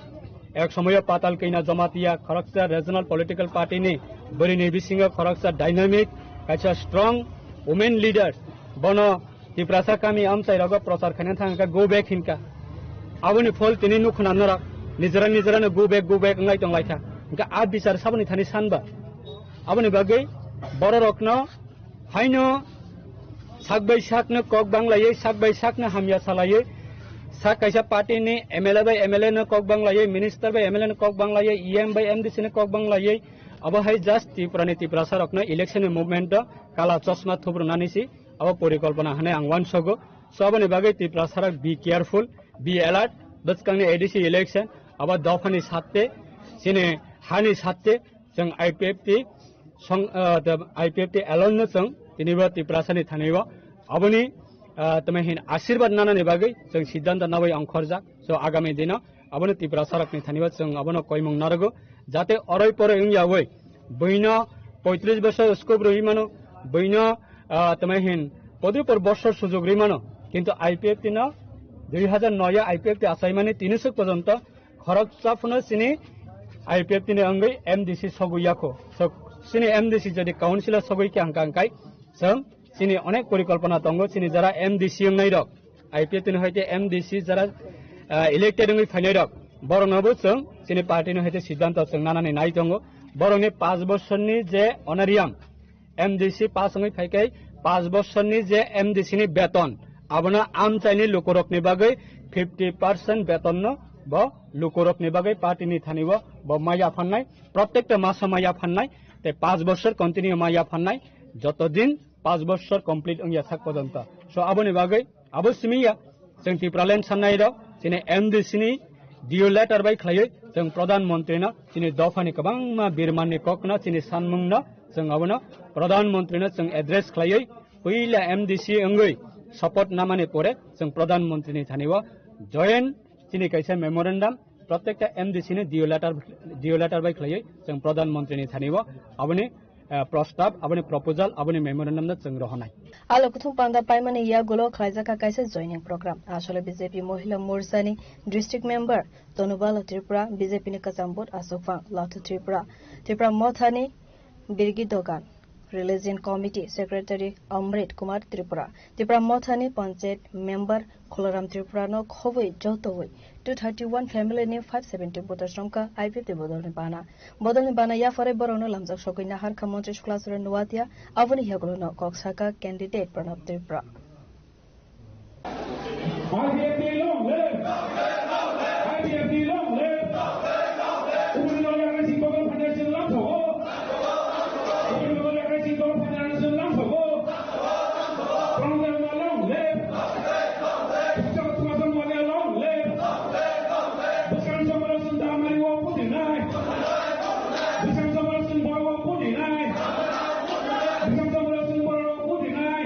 Ek somoyo Patal Kanya Jamatia khoroksa regional political party ni bwrwi ni bisingo khoroksa dynamic, kaisa strong women leader. Bono Tiprasa kami amchai rogo prochar khaina thangka go back hinka. Aboni phol tini nukhuna norok nijera nijera no go back, go back wnglai tonglaikha. Hinka a bichar saboni thani sanba. Aboni bagwi bororokno haino Sak bai sakno kok banglaiwi, sak bai sakno hamya salaiwi, sak kaisa party ni M L A bai M L A no kok banglaiwi, minister bai M L A no kok banglaiwi, E M bai M D C no kok banglaiwi, abo hai just Tripura ni Tiprasa rokno election ni movement o kala chosma thubrunani si abo porikolpona hwnwi ang uansogo. So aboni bagwi Tiprasa rok be careful, be alert, bwskangni A D C election abo dophani satte, chini hani satte, chwng I P F T song, ah, the I P F T alone no chwng tinibo Tiprasani thanibo aboni, ah, tamo hin asirwad nanani bagwi chwng siddhanto nawi ongkhorjak. So agami dino abono Tiprasarokni thanibo chwng abono koimung narogo, jate oroi poroi wngyawi buino poitris bosor scope rwi mano, buino, ah, tamo hin podri por bosor sujog rwi mano, kintu I P F T no dui hazar noi o I P F T achaimani tini swk porjonto khoroksa phano chini I P F T ni wngwi M D C sogwi yakho. So, chini M D C jodi council o sogwi khe hangka hangkai, chwng chini onek porikolpona tongo, chini jara M D C wngnai rok, I P F T ni hoite M D C jara, ah, elected wngwi phainai rok, borokno bo chwng chini party ni hoite siddhanto chwng nanani nai tongo. Borokni panch bosorni je honorarium, M D C pass wngwi phaikai, panch bosorni je M D C ni beton, abono amchaini lukurokni bagwi fifty percent betonno bo lukurokni bagwi party ni thani bo, bo maya phannai, protekta maso maya phannai, tei panch bosor continue maya phannai, joto din panch bosor complete wngya sak porjonto. So aboni bagwi abo simi ya, chwng Tipraland sannai rok, chini M D C ni D O letter bai khlaiwi, chwng Pradhan Mantri no chini dophani kwbangma birmanni kokno, chini sanmungno, chwng abono Pradhan Mantri no chwng address khlaiwi, puila M D C wngwi support namani pore, chwng Pradhan Mantri ni thani o joint chini kaisa memorandum, protekta M D C ni D O letter, D O letter bai khlaiwi, chwng Pradhan Mantri ni thani o aboni eh, prostab, aboni proposal, aboni memorandum no chwng rohornai. Alo kuthum panda paimani yagulo khlaijak kha kaisa joining program. Asole B J P Mohila Morcha ni district member Tonubala Tripura, B J P ni kwcham board Asokphang Latha Tripura, Tripura Motha ni Birgi Dogan, Religion Committee Secretary Amrit Kumar Tripura, Tipra Mothani Panchayat Member Khularam Tripura no khobwi jotowi two thirty-one family ni five seventy voters romkha I P F T bodolni bana. Bodolni bana yapharwi borokno lamjak sogwi naharkha Montri Suklaswrwng Nuatia, aboni yagulono kok sakha candidate Pranab Tripura. I P F T long live! I P F T long live! Kubuni dol yakni singkok o phainai chwng lamsogo. Kubuni dol yakni singkok o phainai chwng lamsogo. Pranab Tripura long live! Bwskango Tumasang Mania long live! Bwskango Chomrasing Damari o pudinai! Bwskango Chomrasing Boro o pudinai! Bwskango Chomrasing Boro o pudinai!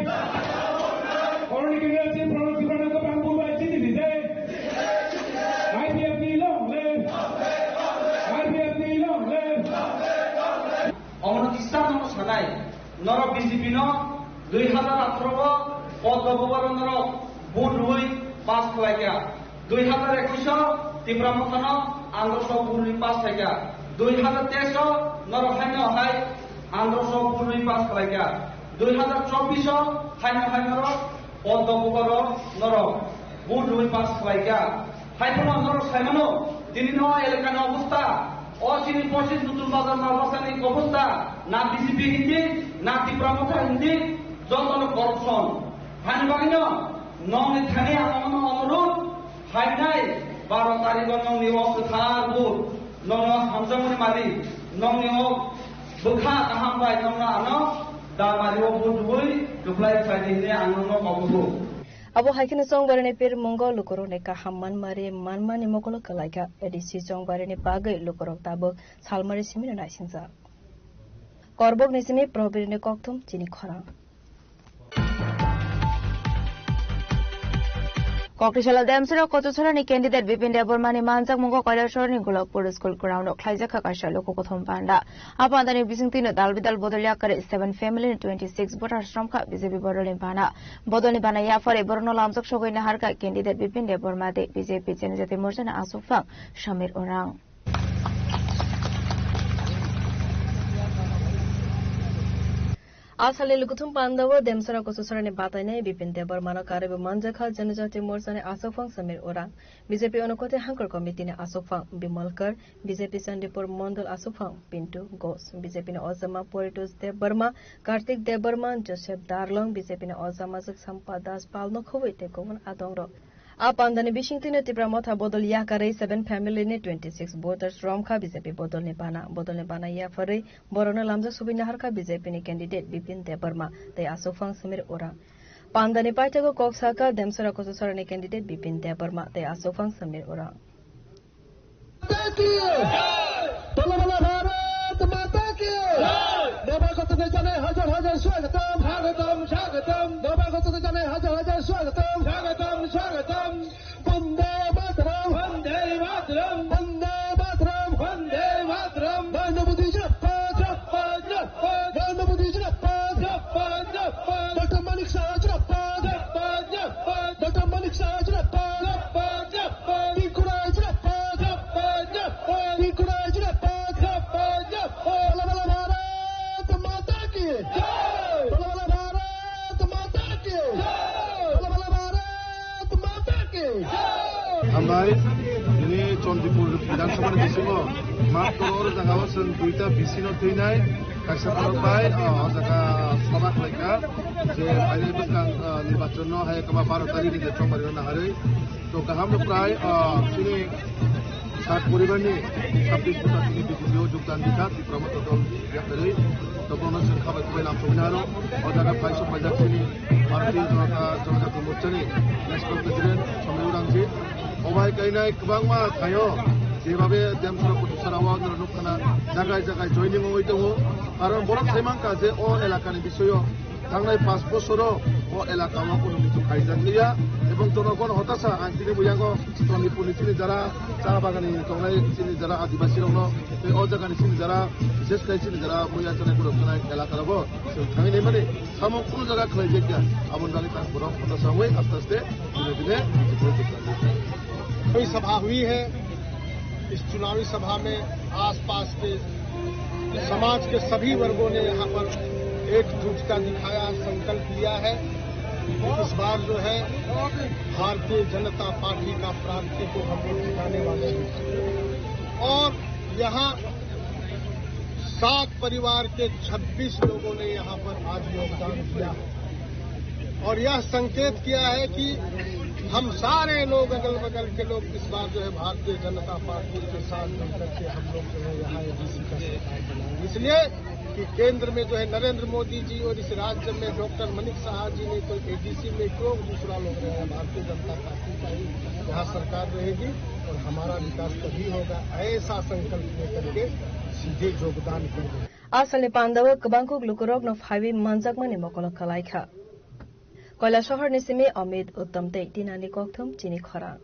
Oroni kini chini Pranab Tripura no kwbang bul bai chini di de. I P F T long live. I P F T long live. Omono kisa no sanai. Norok B J P no dui hazar atharo o Padma Bubaro norok vote rwi pass khlaikha. Dui hazar ekush o Tipra Mothano androso vote rwi pass khlaikha. Dui hazar teis o norok haino hai androso vote rwi pass khlaikha. Dui hazar chobbish o haino hai norok Padma Bubaro norok vote rwi pass khlaikha. Hai phano norok saimano, tini no elakani obostha, o chini pochis Nutun Bazar Malbasani obostha, na B J P hindi, na Tipra Motha hindi, jotono corruption. Hani bagwino nongni thani ang omono onurudh, phainai baro tarikh o nongni o kwthar vote, nongno hamjakmani mari, nongni o bwkha kaham bai nongno ano da mari o vote rwui reply khlaidi hinwi ang nongno kobogo. Abo hai kheno Chongbarini pir mungo lukurokni kaham manmari manmani mokolo kwlaikha. A D C Chongbarini bagwi lukurok tabuk salmari simino naisingjak. Korbokni simi Probirini kokthum chini khorang. Kokrisalo Demsora Kochusarani candidate Bipin Debbarmani manjakmungo Kailasharni Golokpur School Ground o khlaijak kha kaisa luku kuthum panda. A pandani bisingtwino dal bidal bodol yakarwi seven family ni twenty six voters romkha B J P bodolni bana. Bodolni bana yapharwi borokno lamjak sogwi naharkha candidate Bipin Debbarma tei B J P Janajati Morchani Aswkphang Samir Orang. Asalni lukuthum pandao Demsara Kuchusarani batainai Bipin Debbarmano karwibo manjakha Janajati Morchani asokphang Samir Orang, B J P Unakoti Hangkor Committee ni asokphang Bimal Kar, B J P Chandipur Mondol asokphang Pintu Ghosh, B J P ni ojama Poritosh Debbarma, Kartik Debbarma, Joseph Darlong, B J P ni ojama Sampa Das Palno khobwi tei kubun adongrok. A pandani bisingtwino Tipra Motha bodol yakarwi seven family ni twenty six voters romkha B J P bodolni bana. Bodolni bana yapharwi borokno lamjak sugwi naharkha B J P ni candidate Bipin Debbarma tei asokphang Samir Orang. Pandani paithago kok sakha Demsara Kuchusarani candidate Bipin Debbarma tei asokphang Samir Orang. माता की। बोलो बोलो भारत माता की। नवागतদের জানাই হাজার হাজার স্বাগতম। স্বাগতম, স্বাগতম। নবাগতদের জানাই হাজার হাজার স্বাগতম। স্বাগতম, স্বাগতম। বন্দে মাতরম। বন্দে মাতরম। বন্দে মাতরম। বন্দে মাতরম। নরেন্দ্র মোদী জিন্দাবাদ। জিন্দাবাদ, জিন্দাবাদ। নরেন্দ্র মোদী জিন্দাবাদ। জিন্দাবাদ, জিন্দাবাদ। ডক্টর মানিক সাহা জিন্দাবাদ। জিন্দাবাদ, জিন্দাবাদ। ডক্টর মানিক সাহা জিন্দাবাদ। জিন্দাবাদ, জিন্দাবাদ। ত্রিপুরা জিন্দাবাদ। জিন্দাবাদ, জিন্দাবাদ। ত্রিপুরা জিন্দাবাদ। জিন্দাবাদ, জিন্দাবাদ। বলো বলো ভারত মাতা কি। জয়। বলো বলো ভারত মাতা কি। জয়। বলো বলো ভারত মাতা কি। জয়। Hambai, ini Chandipur Bidhan Sabha ni bisingo matro oro jaga o chwng duita B C no thwinai, kaisa borok bai, o jaga sabha khlaikha, je phainai bwskang, o, nirbachon no hai kama baro tarikh ni je chongmari no naharwi. To kaham no prai, o, chini sak poribar ni sabbish bota chini B J P o jogdan dikha, Tipra Motha dol yakarwi. To bono chwng khabai khabai lamsogwi naro, o jaga phai sok paijak chini Bharatiya Janata, Janajati Morcha ni National President Somi Urangji. Obai kainai kwbangma thaio, jebabe Demsara Kuchusara o nwrwk nukha na jagai jagai joining wngwi tongo. Karon borok sai mankha je o elakani bisoyo thangnai panch bosoro o elakao kunu kichu khaijak liya, ebong jonogon hotasa ang tini bo yango Chandipurni chini jara cha bagani tongnai chini jara adibasi rokno tei o jagani chini jara, bishesh khai chini jara muya chanai borok chanai elaka rogo chwng thangwi naimani samung kunu jaga khlai jak ya, aboni bagwi ta borok hotasa wngwi aste aste dine dine. कोई सभा हुई है, इस चुनावी सभा में आसपास के समाज के सभी वर्गों ने यहाँ पर एकजुटता दिखाया, संकल्प लिया है कि इस बार जो है भारतीय जनता पार्टी का प्रार्थी को हम लोग जिताने वाले हैं। और यहाँ सात परिवार के छब्बीस लोगों ने यहाँ पर आज योगदान दिया है और यह संकेत किया है कि हम सारे लोग, अगल बगल के लोग इस बार जो है भारतीय जनता पार्टी के साथ मिलकर के हम लोग जो है यहाँ एडीसी का सरकार बनाएंगे। इसलिए कि केंद्र में जो है नरेंद्र मोदी जी और इस राज्य में डॉक्टर मनीष साहा जी ने तो एडीसी में क्यों दूसरा लोग रहे हैं, भारतीय जनता पार्टी का ही यहाँ सरकार रहेगी और हमारा विकास तभी होगा, ऐसा संकल्प लेकर के सीधे योगदान कर रहे हैं। Asalni pandao kwbangkuk lukurokno phaiwi manjakmani mokolo kalaikha. Koilasahar ni simi Amit Uttam tei Tinani kokthum chini khorang.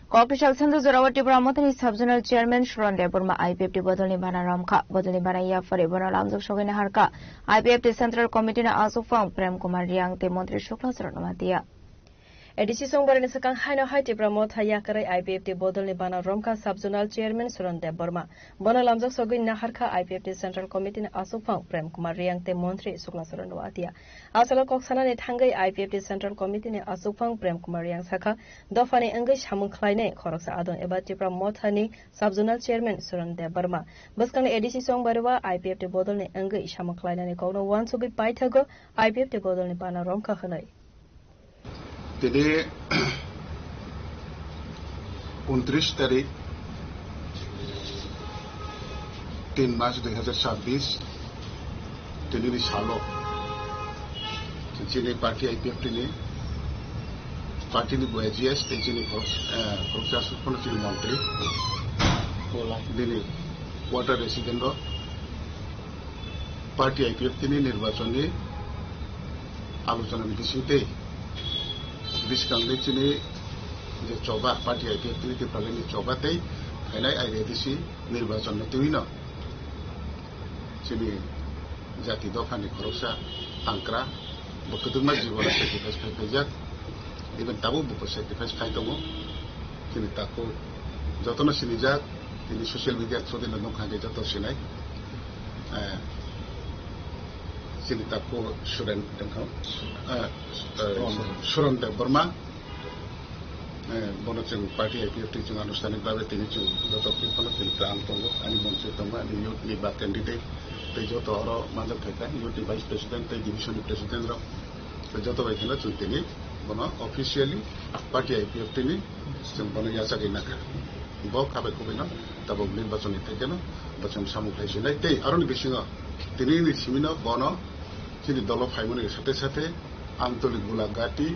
Kokisal Sandhu Jorawa Tipra Mothani Sub Zonal Chairman Suran Debbarma I P F T bodolni bana romkha. Bodolni bana yapharwi bono lamjak sogwi naharkha I P F T Central Committee ni aswkphang Prem Kumar Riang tei Montri Shukla Charan Noatia. A D C songbarani swkang haino hai Tipra Motha yakarwi I P F T bodolni bana romkha Sub Zonal Chairman Suran Debbarma. Bono lamjak sogwi naharkha I P F T Central Committee ni aswkphang Prem Kumar Riang tei Montri Shukla Charan Noatia. Asalo kok sanani thangwi I P F T Central Committee ni aswkphang Prem Kumar Riang sakha, dophani wngwi samung khlainai khoroksa adon eba Tipra Mothani Sub Zonal Chairman Suran Debbarma. Bwskangni A D C chongbarwa I P F T bodolni wngwi samung khlainani kokno uansugwi paithago I P F T bodolni bana romkha hwnwi. Tini untris tarik, tin mas dui hazar chabbish, tinini salo chini party I P F T ni party ni bo A G S tei chini khorok-, eh, khoroksa aswk phano chini montri nini quarter resident rok party I P F T ni nirbachon ni alochona ni bisingtwi bwskangni chini je choba, party I P F T ni Tipraland ni choba tei phainai I R A D C nirbachon ni twino chini jati dophani khoroksa tangkra, bo kwdwkma jibono sacrifice khai phaijak, even tabuk bo sacrifice khai tongo. Chini takhuk jotono sinijak, Tini social media through dino nukha hwnkhe joto sinai. Eh, chini takhuk Suren, eh, eh, Suren Debbarma. Eh, bono chwng party I P F T chwng anustanik bhabe tini chwng joto phano tini kwrang tongo, ani montri tongo, ani youth ni ba candidate, tei joto oro manjak phaikha, youth ni vice president tei division ni president rok, tei joto bai kheno chwng tini bono officially party I P F T ni chwng bono yachagwi nakha. Bo khabai khubui no tabuk nirbachon ni thai kheno bo chwng samung khlai sinai, tei aroni bisingo tini ni simi no bono chini dolo phaimani sathe sathe Antolik Bulagati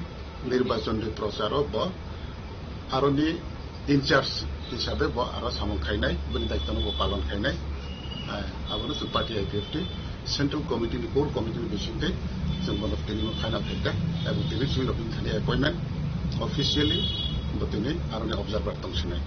nirbachon ni procharo bo aroni in charge hisabe bo aro samung khainai, bini daitwno bo palon khainai. Eh, abono chwng party I P F T Central Committee ni, Core Committee ni bisingtwi chwng bono tini no final khaikha, ebong tini chwngno bini thani appointment officially bo tini aroni observer tongsinai.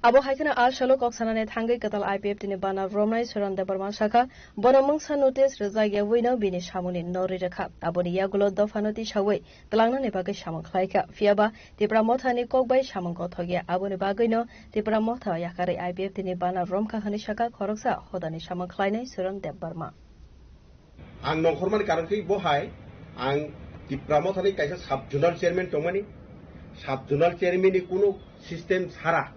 Abo hai kheno a salo kok sanani thangwi kwtal I P F T ni bana romnai Suren Debbarma sakha, bono mungsa notice rwjak ya wino bini samungni norwi rwkha. Aboni yagulo dophano tisawi twlangnani bagwi samung khlaikha. Phiyaba Tipra Mothani kok bai samung kothok ya, aboni bagwino Tipra Motha yakarwi I P F T ni bana romkha hwnwi sakha khoroksa hodani samung khlainai Suren Debbarma. Ang nongkhormani karon khe bo hai, ang Tipra Mothani kaisa sub zonal chairman tongmani, sub zonal chairman ni kunu system sara,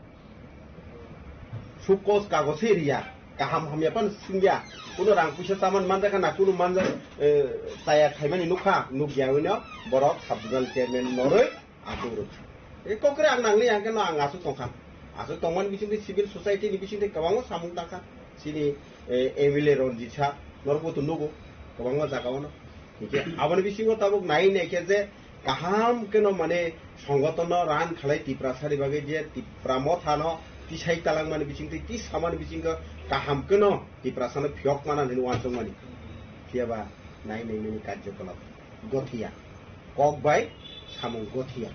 sukos kago se riya, kaham hamya pan singya, kunu rang puisa chaman manjakha na kunu manja, eh, chaya khaimani nukha, nukya wino borok sub zonal chairman noroi. Aswk rwkha. E kokre ang nangni hwnkhe no ang aswk tongkha. Aswk tongmani bisingtwi civil society ni bisingtwi kwbangma samung tangkha. Chini, eh, M L A Ranjit sir, norokbo to nugo kwbangma jagao no. Hinkhe aboni bisingo tabuk nai nai khe je kaham khe no mane songoton no run khalai Tiprasa ni bagwi je Tipra Motha no tisai talangmani bisingtwi tisamani bisingo kaham khe no Tiprasa no phiyok mana hinwi uansukmani. Phiyaba nai nai nini karjokolap gothiya. Kok bai samung gothiya.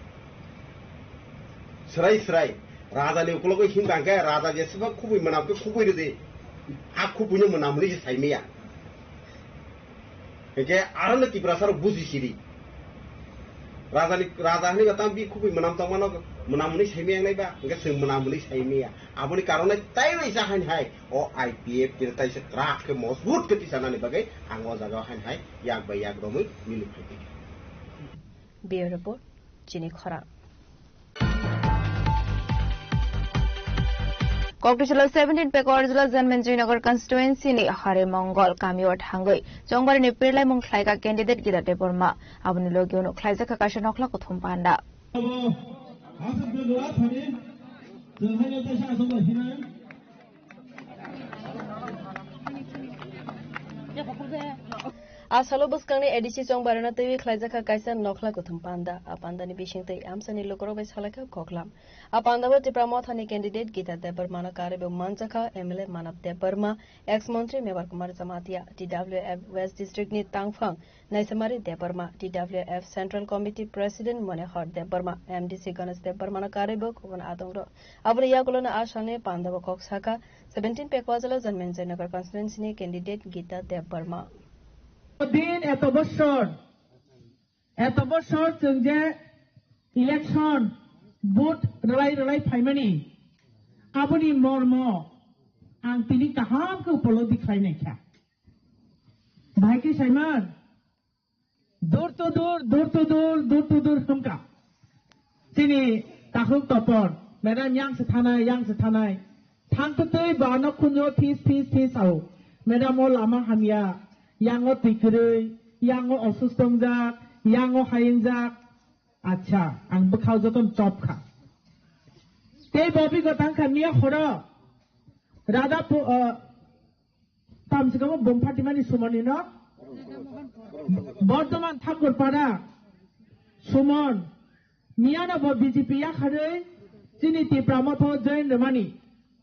Srai srai. Raja ni ukulogo himba hwnkhe raja jeswk khubui mwnam khe khubui rwdi. A khubui no mwnam hwnwi se saimaya. Hwnkhe aro no Tiprasa rok buji siri. Raja ni, raja hwnwi ba tamo bi khubui mwnam tongmano mwnam hwnwi saimaya wngnai ba. Hwnkhe chwng mwnam hwnwi saimaya. Aboni karone tai waisa hain hai o I P F T ni taisa kwrak khe mojbut khe tisanani bagwi ang o jaga o hain hai yak bai yak romwi milik phai tongkha. Bureau Report, Chini Khorang. Kokdisalo seventeen Pekwa Jila Janmenjui Nagar constituency ni Hari Mongol kamio thangwi Chongbari ni pirlaimung khlaika candidate Gita Debbarma. Aboni logi uno khlaijak kha kaisa nokhla kuthum panda. A salo bwskangni A D C Chongbarino twiwi khlaijakha kaisa nokhla kuthum panda. A pandani bisingtwi amchaini lukurok bai salaikha koklam. A pandao Tipra Mothani candidate Gita Debbarmano karwi bo manjakha M L A Manav Debbarma, ex montri Mebar Kumar Jamatia, T W F West District ni tangphang Naisamari Debbarma, T W F Central Committee President Monehor Debbarma, M D C Ganesh Debbarmano karwi bo kubun adongrok. Aboni yagulono a salni pandao kok sakha, seventeen Pekwajala Janmenjai Nagar constituency ni candidate Gita Debbarma. Din eto bosor, eto bosor chwng je election vote rwlai rwlai phaimani, aboni mormo ang tini kaham khe upolobdi khlai naikha. Bahai khe saiman, door to door, door to door, door to door hwnkha. Chini takhuk topor, madam yang se thanai, yang se thanai. Thang kwtwi bo ano khunjo phis, phis, phis sao. Madam o lama hamya, yang o twi kwrwi, yang o osusto wngjak, yang o hai wngjak. Acha, ang bwkhao jotono chop kha. Tei bo bigo tang kha miya horo. Radha pu-, o, Tamsukamo bum phatimani Sumonino Bordhoman Thakurpara Sumon miyano bo B J P yakarwi chini Tipra Motha join rwmani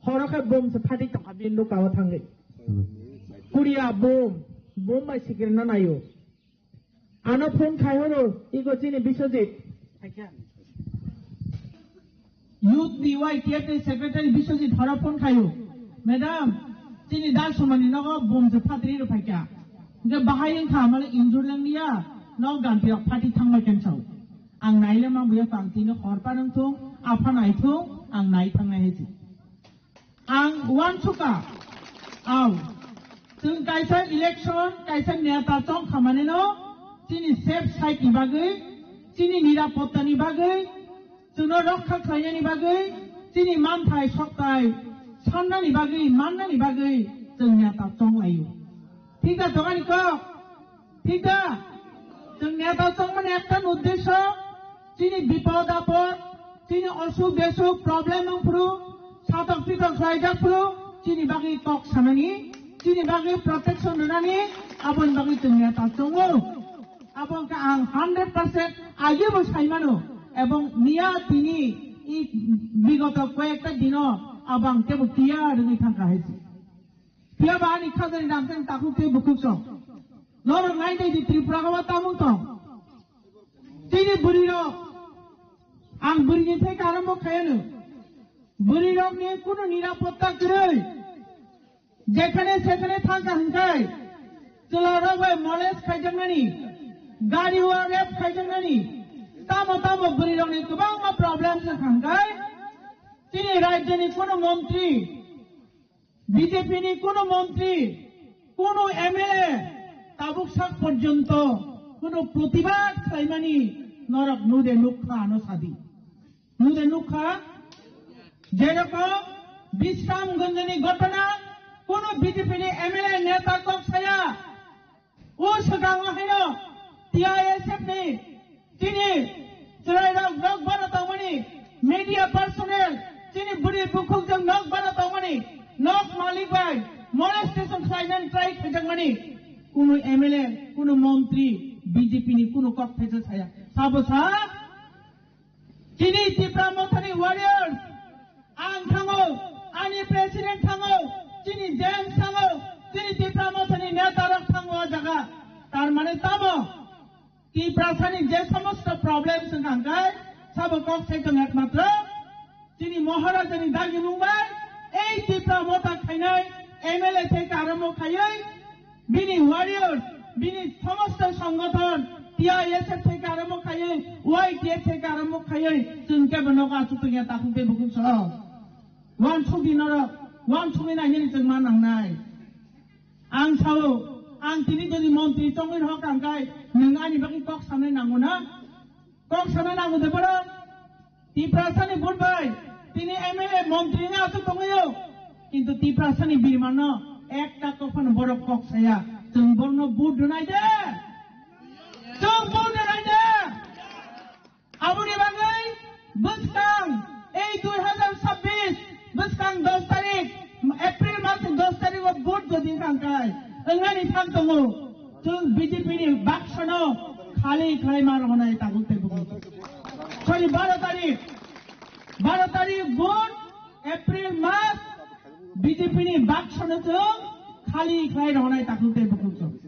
horo khe bum se phati tongkha bini nukao thangwi. Kuria bum, bum bai sikirno naio. Ano phone khai horo, iko chini Biswajit. Youth ni Y T F ni secretary Biswajit horo phone khaio. Madam, chini dal somani nogo bom se phatri ro phaikha. Ge bahai wngkha male injur lenglia, no ganti rok phati thangma kensao. Ang naile ma buya pang tini hor parang thung, apha nai thung, ang nai thang nai hesi. Ang uansukha, ang chwng kaisa election, kaisa neta chongkha maneno, chini safe side ni bagwi, chini nirapotta ni bagwi, chwngno rokha khlainani bagwi, chini manthai soktai sannani bagwi, mannani bagwi chwng neta chonglaio. Thik da tongani kok? Thik da? Chwng neta chongmani ekta uddesho, chini bipod apod, chini osuk besuk, problem wngphuru, satok pitok khlaijak phuru, chini bagwi kok sanani, chini bagwi protection rwnani, aboni bagwi chwng neta chongo. Abo wngkha ang hundred percent agebo saimano, ebong miya tini i bigoto koyekta dino abo ang tebo clear wngwi thangkha hai se. Phiya ba ani khajani dam tang takhuk tei bukhuk song. Norok nai dai di Tripura haba tamung tong. Tini bwrwi rok, ang bwrwi ni thai karam bo khayano. Bwrwi rok ni kunu nirapotta kwrwi. Jekhane sekhane thangkha hwnkhai, chwla rok bai molest khaijaknani, gari o rape khaijaknani, tamo tamo bwrwi rok ni kwbangma problem se khangkhai. Tini rajya ni kunu montri, B J P ni kunu montri, kunu M L A tabuk sak porjonto kunu protibad khlaimani norok nude nukha ano sadi. Nude nukha, jerokom Bisramganj ni ghotona, kunu B J P ni M L A neta kok saya, o swkango haino T I S F ni chini chwrairok nok bana tongmani, media personnel, chini bwrwi bukhukjwk nok bana tongmani, nok malik bai molestation khlainani try khaijakmani, kunu M L A, kunu montri, B J P ni kunu kok phaisa saya. Sabo sa? Chini Tipra Mothani warriors, ang thango, ani president thango, chini James thango, chini Tipra Mothani neta rok thango o jaga. Tar mane tamo? Tiprasani je somosto problems wngkha hwnkhe sabo kok sai tong ekmatro chini Maharajani dagimung bai ei Tipra Motha khainai M L A thai karamo khaiwi bini warriors, bini somosto songothon T I S F thai karamo khaiwi, Y T F thai karamo khaiwi chwng kebo nogo achuk tongya takhuk tei bukhuk soro. Wansukdi norok, wansukwi nai hini chwng ma nangnai. Ang sao, ang tini jodi montri tongwi rok ang kai, nwng ani bagwi kok sanai nango na? Kok sanai nango de borok? Tiprasani vote bai, tini M L A montri ni aswk tongwi o. Kintu Tiprasani birmano ekta kok phano borok kok saya. Chwng borokno vote rwnai de. Chwng vote rwnai de. Aboni bagwi bwskang ei dui hazar sabbish bwskang dos tarik, April mas dos tarik o vote jodi thangkai wngnani thang tongo, chwng B J P ni baksa no khali khlai ma rwnai tabuk tei bukhuk. Sorry, baro tarik, baro tarik vote April mas B J P ni baksa no chwng khali khlai rwnai tabuk tei bukhuk.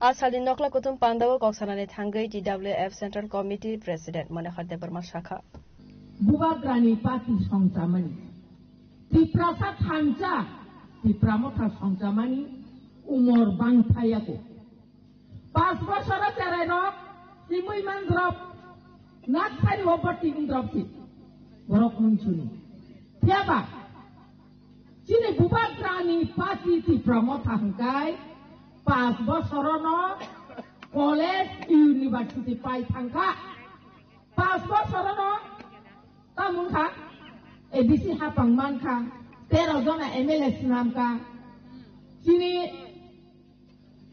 A salni nokla kuthum pandao kok sanani thangwi T W F Central Committee President Manohar Debbarma sakha. Bubagrani party songchamani, Tiprasa thansa, Tipra Motha songchamani umor bangphaiyago. Pas bosoro cherai rok simui man drop, nak sari obo ting drop si borok munsuni. Phiya ba chini Bubagrani party Tipra Motha hwnkhe pas bosorono college, university pai thangkha. Pas bosorono tamung kha, A D C hapang mankha, tero jona M L A swnamkha. Chini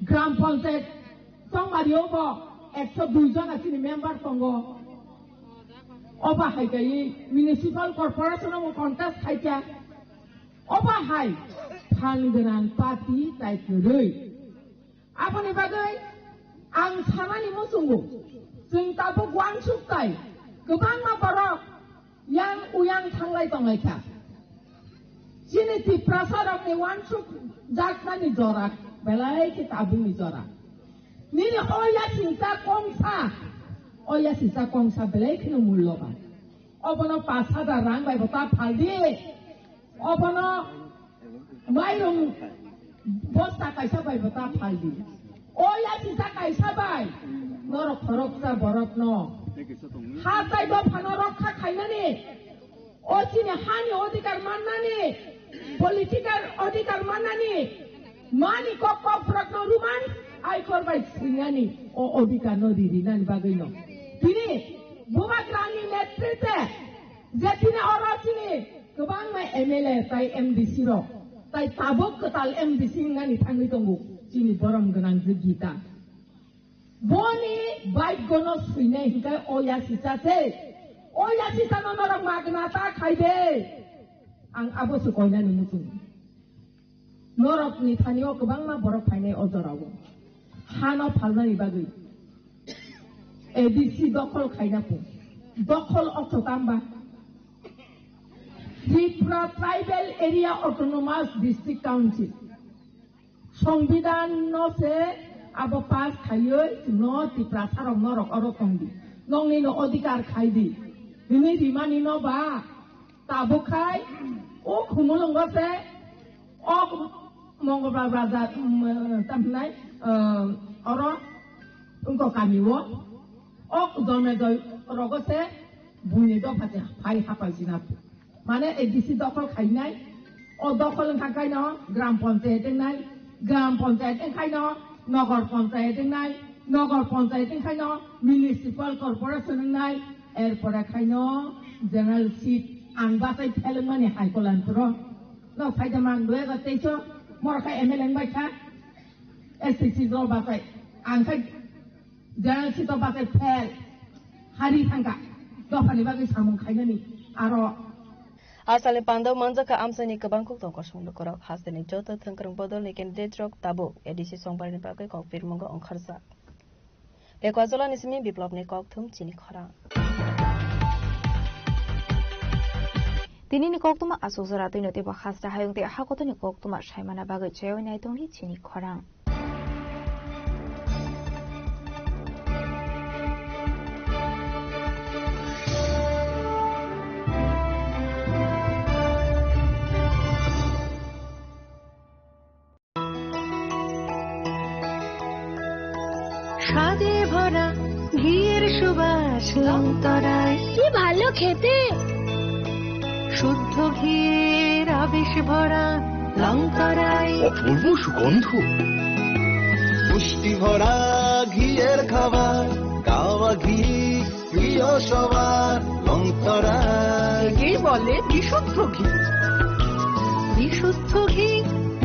Gram Panchayat Chongmari o bo ekso dui jona chini member tongo. Oba hai kai municipal corporation o contest khaikha. Oba hai phan gwnang party tai kwrwi. Aboni bagwi ang sanani muchungo, chwng tabuk uansuk tai kwbangma borok yang uyang thanglai tonglaikha. Chini Tiprasa rokni uansuk jaknani jora belai khe tabukni jora. Nini o yasingcha kongsa, o yasingcha kongsa belai kheno mulloban. Obono pash hajar rang bai bo ta phaldi. Obono mairung bosta kaisa bai bo ta phaldi. O yasingcha kaisa bai norok khoroksa borokno ha tai dophano rokha khainani, o chini hani odhikar mannani, Political odhikar mannani, mani kok kok phrokno ruman, aikor bai swingnani o odhikar no ri rinani bagwi no. Tini Bubagrani netritwe je tini oro chini kwbangma M L A tai M D C rok, tai tabuk kwtal M D C wngnani thangwi tongo chini borom gwnang je Gita. Boni bike gono swinai hinkai o yasisa se. O yasisa no norok magna ta khai de. Ang abo se koinani muchung. Norok ni thani o kwbangma borok phainai o jorao. Hano phalnani bagwi. A D C dokhol khaina po. Dokhol okto tamba. Tripura Tribal Area Autonomous District Council. Songbidan no se abo pass khaiwi no Tiprasa rok norok oro tongdi. Nongni no odhikar khaidi. Nini rimani no ba tabuk khai o Khumulwngo se o Mongolbar bazar, um, tamhinai, um, oro wngkha kami o. O Jonmejoi rogo se buini dopha se phai hapai sina. Mane A D C dokhol khainai, o dokhol wngkha khaino gram panchayat wngnai, gram panchayat wngkhaino nogor panchayat wngnai, nogor panchayat wngkhaino municipal corporation wngnai, erpore khaino general seat ang bachai phelwngmani hai Kolanpuro. No phaida man dui hajar teis o, moro kha M L A wngbai kha, S C C dol bachai, ang khai General seat o bachai phel. Hari thangkha. Dophani bagwi samung khainani aro. Asalni pandao manjakha amchaini kwbang kok tong kosong lukurok. Hasteni joto thwngkwrwng bodolni candidate rok tabuk A D C songbarni bagwi kok pirmungo ongkharjak. Pekwa Jolani simi Biplopni kokthum chini khorang. Tinini koktwma aswk jora twino teibo hasta hayung tei hakotoni koktwma saimana bagwi chaywi naitongdi chini khorang. স্বাদে ভরা ঘিয়ের সুবাস লংতরায়। কি ভালো খেতে। শুদ্ধ ঘিয়ের আবেশ ভরা লংতরায়। অপূর্ব সুগন্ধ। পুষ্টি ভরা ঘিয়ের খাবার, গাওয়া ঘি প্রিয় সবার, লংতরায়। একেই বলে বিশুদ্ধ ঘি। বিশুদ্ধ ঘি,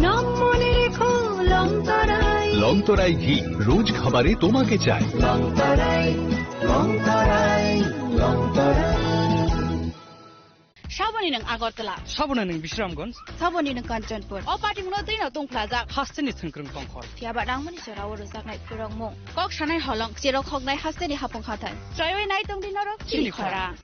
নাম মনে রেখো, লংতরায়। লংতরায় ঘি, রোজ খাবারে তোমাকে চাই। লংতরায়, লংতরায়, Longtharai. Saboni nwng Agartala. Saboni nwng Bisramganj. Saboni nwng Kanchanpur. O patimungno twino tungphlajak. Hasteni thwngkwrwng tongkhor. Phiyaba nangmani jorao rwjaknai phwrwngmung. Kok sanai holong, cherok hoknai hasteni hapung hathai. Chaywi naitongdi norok chini khorang.